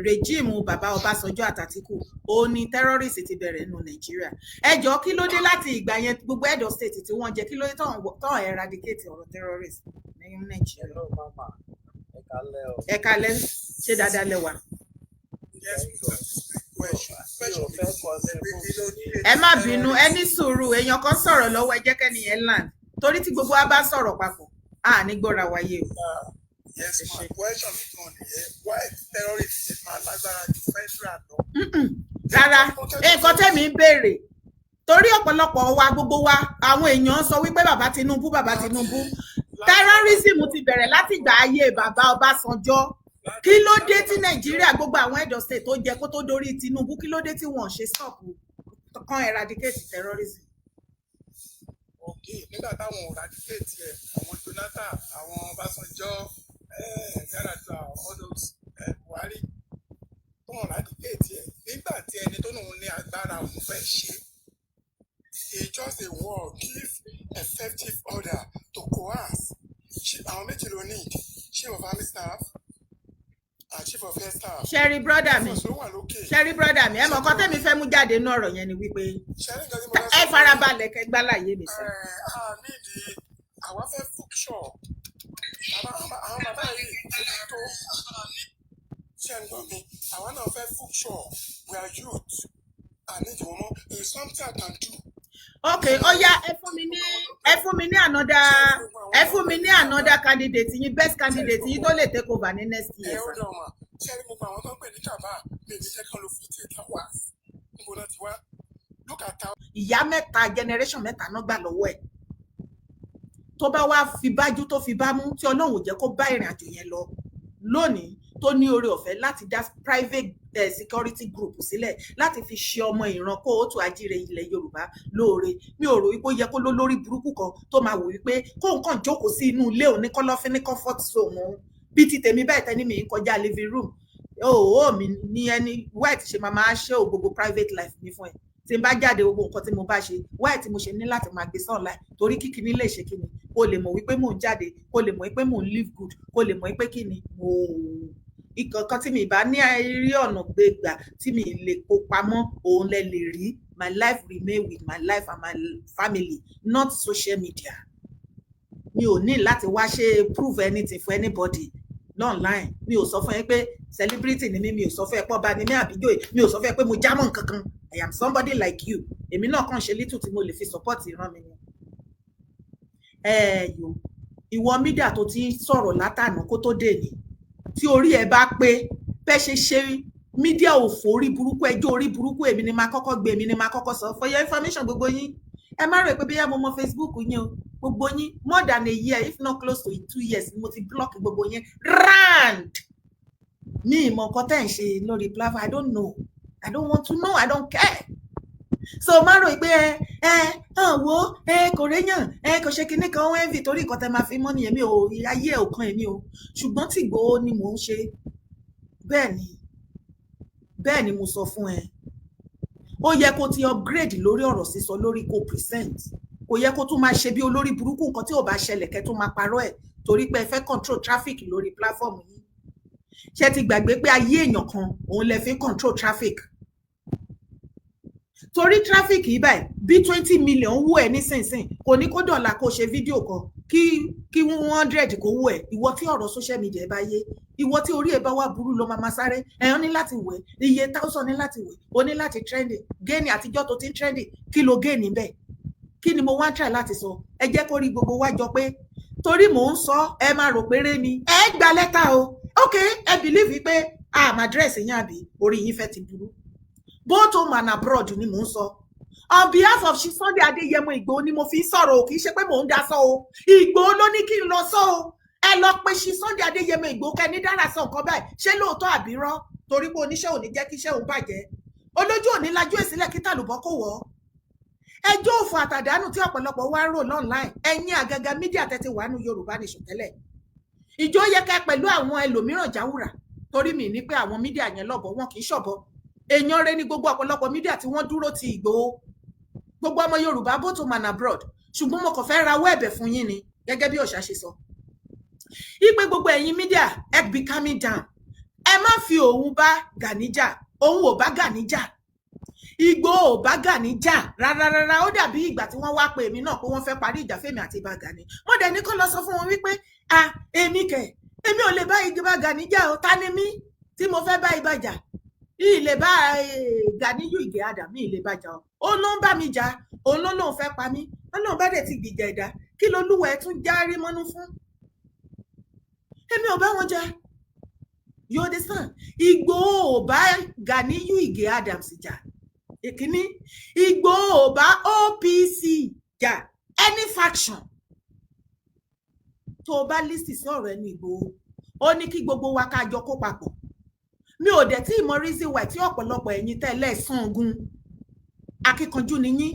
regime bàbá Ọbásanjọ́ àtÀtìkù, ó ní terrorist ti bẹ̀rẹ̀ nínú Nàìjíríà. Ẹ jọ̀ọ́, kí ló dé láti ìgbà yẹn, gbogbo head of state tí wọ́n jẹ, kí ló dé tán eradicate ọ̀rọ̀ terrorist ní Nàìjíríà? Hello mama, ẹ kálẹ́ o. Ẹ kálẹ́, ṣé dáadáa lẹ wà? Yes, question. Mi ò fẹ́ contribute sí Ẹ má bínú, ẹ ní sùúrù, èèyàn kan sọ̀rọ̀ lọ́wọ́, ẹ jẹ́ kẹ́ni yẹn land, torí tí gbogbo wa bá sọ̀rọ̀ papọ̀, a ní gbọ́ra wáyé o. Yes ma, question mi gan nìyẹn: why terrorist ṣe máa lágbára ju federal lọ? Rárá, nǹkan tẹ́mi ń béèrè, torí ọ̀pọ̀lọpọ̀ wa, gbogbo wa, àwọn èèyàn sọ wípé bàbá Tinubu, bàbá Tinubu, terrorism ti bẹ̀rẹ̀ láti ìgbà ayé bàbá Ọbásanjọ́. Kí ló dé tí Nàìjíríà, gbogbo àwọn head of state tó jẹ kó tó dórí Tinubu, kí ló dé tí wọ́n ṣe stop kan eradicate terrorism? Ok, nígbà táwọn ò eradicate ẹ, àwọn Jonathan, àwọn Ọbásanjọ́, Yar'Adua, all those, Buhari, tó ń eradicate ẹ, nígbà tí ẹni tó lóun ní agbára òun fẹ́ ṣe, he just a word, give effective order to coerce. Àwọn méjì ló need: chief of army staff and chief of air staff. Ṣẹ́rí brother mi, Force ló wà lókè. Ṣẹ́rí brother mi, ẹ mọ̀ nǹkan tẹ́mi fẹ́ mú jáde nínú ọ̀rọ̀ yẹn ni wípé Ṣẹ́rí nǹkan tí mo fẹ́ ẹ sọ fún yín? farabalẹ̀ kẹ́ gbálàyé mi sọ. Ẹ a nídìí, àwa fẹ́ future. Àwọn bàbá yìí ó ti tó. Ṣé ń gbọ́ mi? Àwa náà fẹ́ future. We are youth. A nídìí wọn mọ́. There is something I can do. Ok, ó yá, ẹ fún mi ní another candidate yín, best candidate yín tó lè take over ní next Ẹ year, ó sir. dàn mà. Ṣé rí gbogbo àwọn tó ń pè ní kàbá mi ní jẹ́ kán lo 48 hours? Níbo náà ti wá? Look at how Ìyá mẹ́ta, generation mẹ́ta náà gbà lọ́wọ́ ẹ̀. Tó bá wá fi bájú tó fi bá mú, tí Ọlọ́run ò jẹ́ kó bá ìrìn àjò yẹn lọ lónìí, tó ní oore ọ̀fẹ́ láti dá private security group sílẹ̀ láti fi ṣe ọmọ ìran kóòtù ajíire ilẹ̀ Yorùbá lóore, mi ò rò wípé ó yẹ kó ló lórí burúkú kan tó máa wò wípé kó nǹkan jókòó sí inú ilé òun ní kọ́lọ́fín ní comfort zone òun. Bí ti tèmi báyìí, tẹ́ni mi ń kọjá living room òó mi ní ẹni white ṣe máa máa ṣe ò gbogbo private life mi fún ẹ. Tí n bá jáde, gbogbo nǹkan tí mo bá ṣe, why tí mo ṣe ní láti máa gbé online? Torí kíkiní lè ṣe kíni, kó lè mọ̀ wípé mò ń jáde, kó lè mọ̀ wípé mò ń live good, kó lè mọ̀ wípé kíni mo ìkankan tí mi bá ní rí ọ̀nà gbé gbà tí mi lè kó pamọ́, òun lẹ lè rí. My life remain with my life and my family, not social media. Mi ò ní láti wá ṣe prove anything for anybody online. Mi ò sọ fún ẹ pé celebrity ni mí, mi ò sọ fún ẹ pé ọba ni mí àbíjòyè, mi ò sọ fún ẹ pé mo jámọ́ nǹkan kan. I am somebody like you. Èmi náà kàn ṣe little tí mo lè fi support ìran mi ni. Ẹ yo, ìwọ media tó ti ń sọ̀rọ̀ látànà kó tó dé ní, tí orí ẹ bá pé, bẹ́ ṣe ṣe media òfò, orí burúkú, ẹjọ́ orí burúkú, èmi ni máa kọ́kọ́ gbé, èmi ni máa kọ́kọ́ sọ. For your information, gbogbo yín, ẹ má rò pé bóyá mo mọ Facebook yín o. Gbogbo yín, more than a year, if not close to 2 years, ni mo ti block gbogbo yín round. Ní ìmọ̀ nǹkan tẹ́ ń ṣe lórí platform, I don't know, I don't want to know, I don't care. So má rò pé ẹ ẹ hàn wo ẹ kò réyàn, ẹ kò ṣe kinní kan, ó envy torí nǹkan tẹ́ máa fi mọ́ nìyẹn. Mi ò, ayé ẹ̀ ò kan èmi o. Ṣùgbọ́n tí Ìgbòho ni mò ń ṣe. Bẹ́ẹ̀ ni, bẹ́ẹ̀ ni mo sọ fún ẹ. Ó yẹ kó ti upgrade lórí ọ̀rọ̀ sísọ, lórí kó present. Kò yẹ kó tún máa ṣe bí olórí burúkú. Nǹkan tí ò bá ṣẹlẹ̀, kẹ́ tún máa parọ́ ẹ̀ torí pé ẹ fẹ́ control traffic lórí platform yìí. Ṣé ti gbàgbé pé ayé èèyàn kan òun lẹ fi control traffic? Torí traffic yìí báyìí, bí 20 million wú ẹ nísinsìnyí, kò ní kó dọ̀là kó ṣe fídíò kan kí 100 kó wú ẹ. Ìwọ tí ọ̀rọ̀ social media bá yé, ìwọ tí orí ẹ bá wà burú ló máa ma sáré. Ẹ̀yàn ní láti wẹ̀, iye thousand ní láti wẹ̀, o ní láti trending gain. Àtijọ́ tó ti ń trending, kí ló gain níbẹ̀? Kí ni mo wá ń try láti sọ? Ẹ jẹ́ kó rí gbogbo wa jọ pé torí mò ń sọ, ẹ máa rò péré ni ẹ gba lẹ́tà o. Ok, ẹ believe pé àmà address yín, àbí orí yín fẹ́ ti burú? Both home and abroad ni mò ń sọ. On behalf of Sunday Adéyẹmọ Ìgbòho ni mo fi ń sọ̀rọ̀ o. Kì í ṣe pé mò ń dá sọ o. Ìgbòho ló ní kí n lọ sọ o. Ẹ lọ pé ṣí Sunday Adéyẹmọ Ìgbòho, kẹni dára sọ nǹkan báyìí, ṣé lóòótọ́ àbí rọ́? Torí pé oníṣẹ́ ò ní jẹ́ kí iṣẹ́ òun bàjẹ́, olójú ò ní lajú ẹ̀ sílẹ̀ kí tàlùbọ́ kò wọ́. Ẹjọ́ òfò àtàdánù tí ọ̀pọ̀lọpọ̀ wá ń rò online, ẹ̀yin àgàgà media tẹ́tí wà nù Yorùbá Nation tẹ́lẹ̀, ìjọ yẹ ká pẹ̀lú àwọn ẹlòmíràn jáwùrà, torí mi ní pé àwọn media yẹn lọ́bọ̀, wọn kì í ṣọ̀bọ. Èèyàn rẹ ní gbogbo ọ̀pọ̀lọpọ̀ media tí wọ́n dúró ti Ìgbòho, gbogbo ọmọ Yorùbá both home and abroad. Ṣùgbọ́n mo kàn fẹ́ rawọ́ ẹ̀bẹ̀ fún yín ni, gẹ́gẹ́ bí òṣà ṣe sọ ipe gbogbo ẹ̀yin media, ẹ be calming down. Ẹ má fi òun bá Gani jà. Òun ò bá Gani jà, Ìgbòho ò bá Gani jà rárá rárá. Ó dàbí ìgbà tí wọ́n wá pe èmi náà pé wọ́n fẹ́ parí ìjà fẹ́mi àti Ìbà Gani. Wọ́n dẹ̀ ní kó lọ sọ fún wọn wípé, "À, èmi kẹ̀, èmi ò lè bá Ìbà Gani jà o. Ta ni mí tí mo fẹ́ bá Ìbà jà? Ilé bá Ganiyu Ìgè Adam mi ilé bá jà o. Òun ló ń bá mi jà, òun ló lóun fẹ́ pa mí. Ọlọ́run bá dẹ̀ ti gbìjà ẹ̀dá, kí lolúwa ẹ̀ tún járí mọ́nú fún? Èmi ò bá wọn jà." You understand? Ìgbòho ò bá Ganiyu Ìgè Adams jà. Ìkíní, Ìgbòho ò bá OPC jà, any faction. Tó o bá listen sí ọ̀rọ̀ ẹnu Ìgbòho, ó ní kí gbogbo wa ká jọ kó papọ̀. Mi ò dẹ̀ tí ì mọ reason why tí ọ̀pọ̀lọpọ̀ ẹ̀yin tẹ́lẹ̀ sàn ogun akíkanjú ni yín.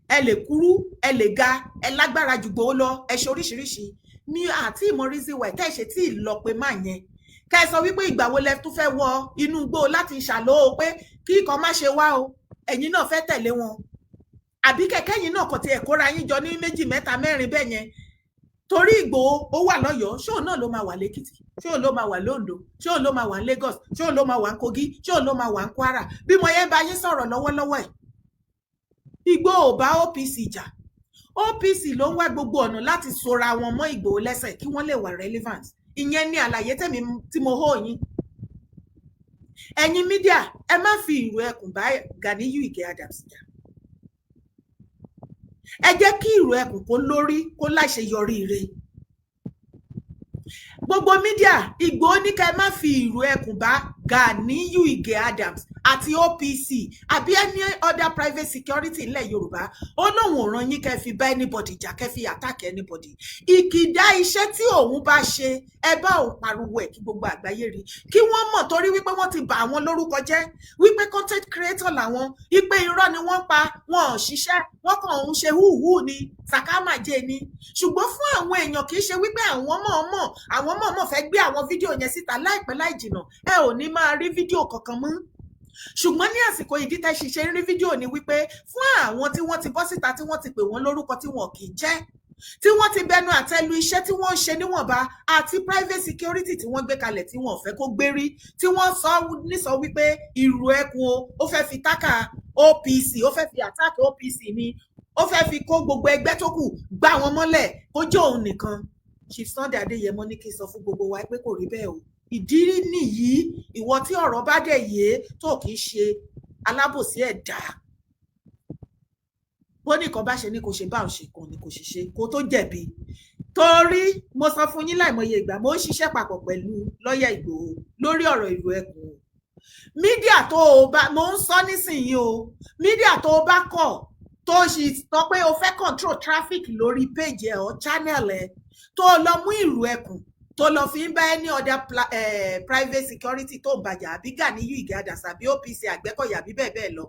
Ẹ lè kúrú, ẹ lè ga, ẹ lágbára jù Ìgbòho lọ, ẹ ṣe oríṣiríṣi. Mi àti ìmọ̀ reason why tẹ́ ẹ ṣe tí ì lọ pé má yẹn, kẹ́ ẹ sọ wípé ìgbà wo lẹ tún fẹ́ wọ inú igbó láti ṣàlọ́ o, pé kí ikọ̀ má ṣe wá o, ẹ̀yin náà fẹ́ tẹ̀lé wọn, àbí kẹ̀kẹ́ yín náà kò tiẹ̀ kóra yín jọ ní méjì, mẹ́ta, mẹ́rin bẹ́ẹ̀ yẹn. Torí Ìgbòho ó wà lọ́yọ̀ọ́, ṣóun náà ló máa wà lẹ́kìtì? Ṣóun ló máa wà lóńdó? Ṣóun ló máa wà ní Lagos? Ṣóun ló máa wà ní Kogi? Ṣóun ló máa wà ní Kwara? Bí mo yẹn bá yín sọ̀rọ̀ lọ́wọ́lọ́wọ́ ẹ̀, Ìgbòho ò bá OPC jà. OPC ló ń wá gbogbo ọ̀nà láti sora wọn mọ́ Ìgbòho lẹ́sẹ̀ kí wọ́n lè wà relevant. Ìyẹn ní àlàyé tèmi tí mo hó yín. Ẹ̀yin media, ẹ má fi ìrù ẹkùn bá Ganiyu Ige Adams jà. Ẹ jẹ́ kí ìrù ẹkùn kó lórí, kó láṣeyọrí ire. Gbogbo media, Ìgbòho ní ká ẹ má fi ìrù ẹkùn bá Ganiyu Ige Adams àti OPC àbí any other private security nílẹ̀ Yorùbá. Ó lóun ò ràn yín kẹ́ fi bá anybody jà, kẹ́ fi attack anybody. Ìkìdá iṣẹ́ tí òun bá ṣe, ẹ bá òun pariwo ẹ̀ kí gbogbo àgbáyé rí, kí wọ́n mọ̀, torí wípé wọ́n ti bà àwọn lórúkọ jẹ́ wípé content creator làwọn, wípé irọ́ ni wọ́n pa, wọn ò ṣiṣẹ́, wọ́n kàn ń ṣe húhù ni, sàkámàjẹ ni. Ṣùgbọ́n fún àwọn èèyàn, kì í ṣe wípé àwọn mọ̀ọ́mọ̀ fẹ́ gbé àwọn fídíò yẹn síta. Láìpẹ́ láì jìnà, ẹ ò ní máa rí fídíò kankan mọ́. Ṣùgbọ́n ní àsìkò, ìdí tẹ́ ṣiṣẹ́ ń rí fídíò ni wípé fún àwọn tí wọ́n ti bọ́ síta, tí wọ́n ti pè wọ́n lórúkọ tí wọn kì í jẹ́, tí wọ́n ti bẹnu àtẹ́lu iṣẹ́ tí wọ́n ń ṣe níwọ̀nba àti private security tí wọ́n gbé kalẹ̀, tí wọ́n fẹ́ kó gbérí, tí wọ́n sọ nísọ wípé ìrù ẹkùn o, ó fẹ́ fi tákà OPC, ó fẹ́ fi attack OPC ni, ó fẹ́ fi kó gbogbo ẹgbẹ́ tó kù gbá wọn mọ́lẹ̀ kó jẹ́ òun nìkan. Chief Sunday Adéyẹmọ ní kí n sọ fún gbogbo wa pé kò rí bẹ́ẹ̀ o. Ìdí nìyí, ìwọ tí ọ̀rọ̀ bá dẹ̀ yé, tó kì í ṣe alábòsí ẹ̀dá, bó nìkan bá ṣe ní kò ṣe bá òun ṣe kan ní kò ṣe ṣe kó tó jẹ̀bi. Torí mo sọ fún yín láìmọye ìgbà, mo ń ṣiṣẹ́ papọ̀ pẹ̀lú lọ́ọ̀yà Ìgbòho lórí ọ̀rọ̀ ìlú ẹkùn o. Media tó o bá, mo ń sọ nísìnyí o, media tó o bá kọ̀ tó o sì sọ pé o fẹ́ control traffic lórí page ẹ or channel ẹ, tó o lọ mú ìrù ẹkùn, tó lọ fi ń bá any other private security tó ń bàjẹ́, àbí Ganiyu Ige Adams, àbí OPC, Àgbẹ̀kọ̀yà, àbí bẹ́ẹ̀ bẹ́ẹ̀ lọ,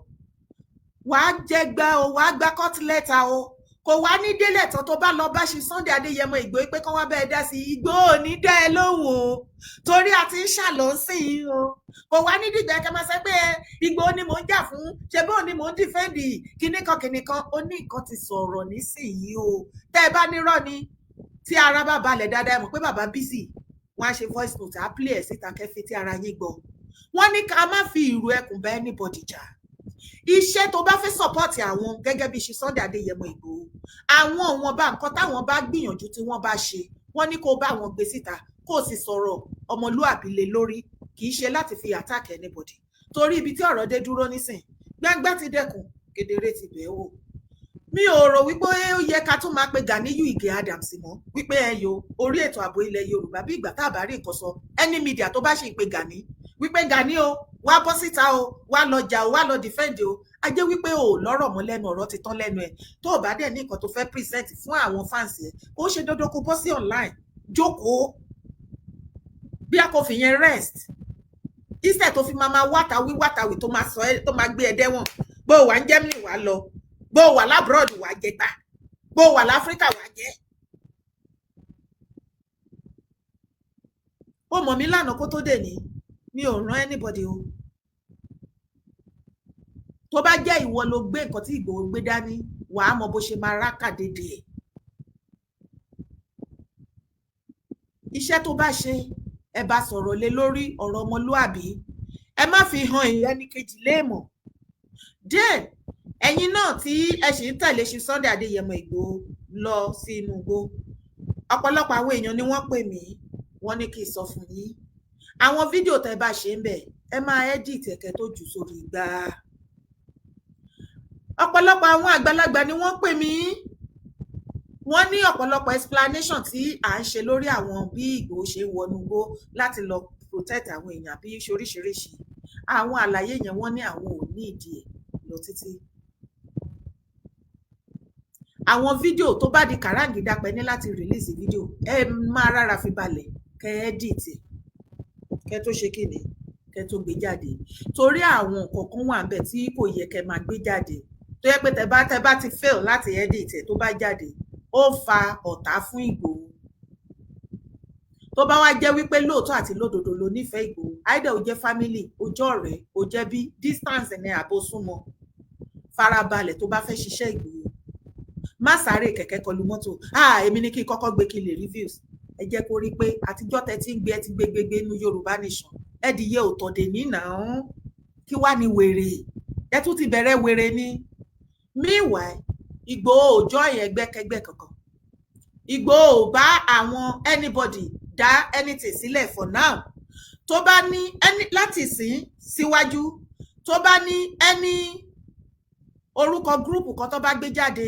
wàá jẹgba o, wàá gba court letter o. Kò wá ní délẹ̀ tán, tó bá lọ bá ṣe Sunday Adéyẹmọ Ìgbòho pé kán wá bẹ́ẹ̀ dá sí, Ìgbòho ò ní dá ẹ lóhùn o, torí a ti ń ṣàlọ́ sí i o. Kò wá ní dìgbà kẹ́ máa sọ pé Ìgbòho ni mò ń jà fún, ṣe bóun ni mò ń defend, kíní kan kíní kan. Ó ní nǹkan ti sọ̀rọ̀ nísìnyí o. Tẹ́ ẹ bá nírọ́ ni, tí ara bá balẹ̀ dáadáa, ẹ mọ̀ pé bàbá busy, wọ́n á ṣe voice note, á play ẹ̀ síta kẹfí tí ara yín gbọ́. Wọ́n ní ká má fi ìrù ẹkùn bá anybody jà. Iṣẹ́ tó bá fẹ́ support àwọn gẹ́gẹ́ bí ṣe Sunday Adéyẹmọ Ìgbòho, àwọn òun bá nǹkan táwọn bá gbìyànjú tí wọ́n bá ṣe, wọ́n ní kó bá wọn gbé síta, kó o sì sọ̀rọ̀ ọmọlúàbí lé lórí, kì í ṣe láti fi attack anybody. Torí ibi tí ọ̀rọ̀ dé dúró nísìn, gbangba ti dẹkùn, kedere ti bẹ́ẹ̀ wò. Mi ò rò wípé ó yẹ ká tún máa pe Ganiyu Ige Adams mọ́ wípé ẹ yo orí ètò ààbò ilẹ̀ Yorùbá. Bí ìgbà tá a bá rí nǹkan sọ, any media tó bá ṣì ń pe Gani wípé Gani o, wá bọ́ síta o, wá lọ jà o, wá lọ defend o, a jẹ́ wípé o lọ́rọ̀ mọ́ lẹ́nu, ọ̀rọ̀ ti tán lẹ́nu ẹ̀. Tó o bá dẹ̀ ní nǹkan tó fẹ́ present fún àwọn fans ẹ̀, kó ṣe dandan kó bọ́ sí online. Jókòó bí a kò fi yẹn rest instead tó fi máa wátawí wátawí tó máa sọ ẹ, tó máa gbé ẹ dẹ́wọ̀n. Bó o wà ń Germany, wà lọ. Bó wà l'abroad, wàá jẹ gbà. Bó wà láfíríkà, wàá jẹ. Ó mọ̀ mí lánàá kó tó dé ní, mi ò rán anybody o. Tó bá jẹ́ ìwọ ló gbé nǹkan tí Ìgbòho gbé dání, wàá mọ bó ṣe máa rákà dédé ẹ̀. Iṣẹ́ tó bá ṣe, ẹ bá sọ̀rọ̀ lé lórí ọ̀rọ̀ ọmọlúàbí, ẹ má fi hàn ẹnì kejì léèmọ̀. Then ẹ̀yin náà tí ẹ sì ń tẹ̀lé ṣe Sunday Adéyẹmọ Ìgbòho lọ sí inú igbó, ọ̀pọ̀lọpọ̀ àwọn èèyàn ni wọ́n pè mí, wọ́n ní kí n sọ fún yín, àwọn fídíò tẹ́ bá ṣe ń bẹ̀, ẹ máa edit ẹ̀kẹ́ tó jù sórí igbá. Ọ̀pọ̀lọpọ̀ àwọn àgbàlagbà ni wọ́n pè mí, wọ́n ní ọ̀pọ̀lọpọ̀ explanation tí à ń ṣe lórí àwọn bí Ìgbòho ṣe ń wọnú igbó láti lọ protect àwọn èèyàn àbí oríṣiríṣi àwọn àlàyé yẹn, wọ́n ní àwọn ò ní ìdí ẹ̀ lọ títí. Àwọn fídíò tó bá di kàráǹgídá pẹ́ ní láti release fídíò, ẹ máa rárá fi balẹ̀ kẹ́ edit kẹ́ tó ṣe kíni, kẹ́ tó gbé jáde, torí àwọn nǹkan kan wà níbẹ̀ tí kò yẹ kẹ́ máa gbé jáde, tó yẹ pé tẹ́ bá ti fail láti edit ẹ̀, tó bá jáde, ó fa ọ̀tá fún Ìgbòho. Tó bá wá jẹ́ wípé lóòótọ́ àti lódodo ló nífẹ̀ẹ́ Ìgbòho, either ó jẹ́ family, ó jẹ́ ọ̀rẹ́, ó jẹ́ bí distance ní àbó súnmọ́, farabalẹ̀. Tó bá fẹ́ ṣiṣẹ́ Ìgbòho, má sáré kẹ̀kẹ́ kọlu mọ́tò. Ah, èmi ní kí n kọ́kọ́ gbé kí n lè reviews. Ẹ jẹ́ kó rí pé àtijọ́ tẹ ti ń gbé, ẹ ti gbé gbégbé nu Yorùbá Nation, ẹ dìye òtọ̀dẹ̀ nínà kí wá ní wèrè, ẹ tún ti bẹ̀rẹ̀ wèrè ni. Meanwhile, Ìgbòho ò join ẹgbẹ́kẹ́gbẹ́ kankan. Ìgbòho ò bá àwọn anybody dá anything sílẹ̀ for now. Tó bá ní any láti sìn síwájú, tó bá ní any orúkọ group kan tó bá gbé jáde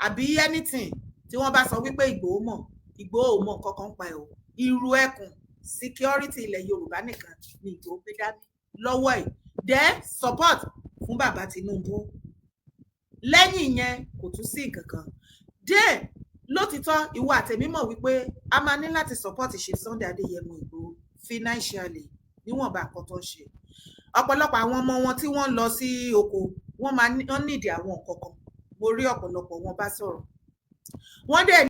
àbí anything tí wọ́n bá sọ wípé Ìgbòho mọ̀, Ìgbòho ò mọ̀ nǹkan kan pa ẹ̀ o. Irú ẹkùn security ilẹ̀ Yorùbá nìkan ni Ìgbòho gbé dání lọ́wọ́ ẹ̀, then support fún bàbá Tinubu. Lẹ́yìn yẹn, kò tún sí nǹkan kan. Then lótìtọ́, ìwọ àtẹ̀mí mọ̀ wípé a máa ní láti support Chief Sunday Adéyẹmọ Ìgbòho financially níwọ̀nba nǹkan tó ń ṣe. Ọ̀pọ̀lọpọ̀ àwọn ọmọ wọn tí wọ́n lọ sí oko, wọ́n máa ń nídìí àwọn nǹkan kan. Mo rí ọ̀pọ̀lọpọ̀ wọn bá sọ̀rọ̀, wọ́n dẹ̀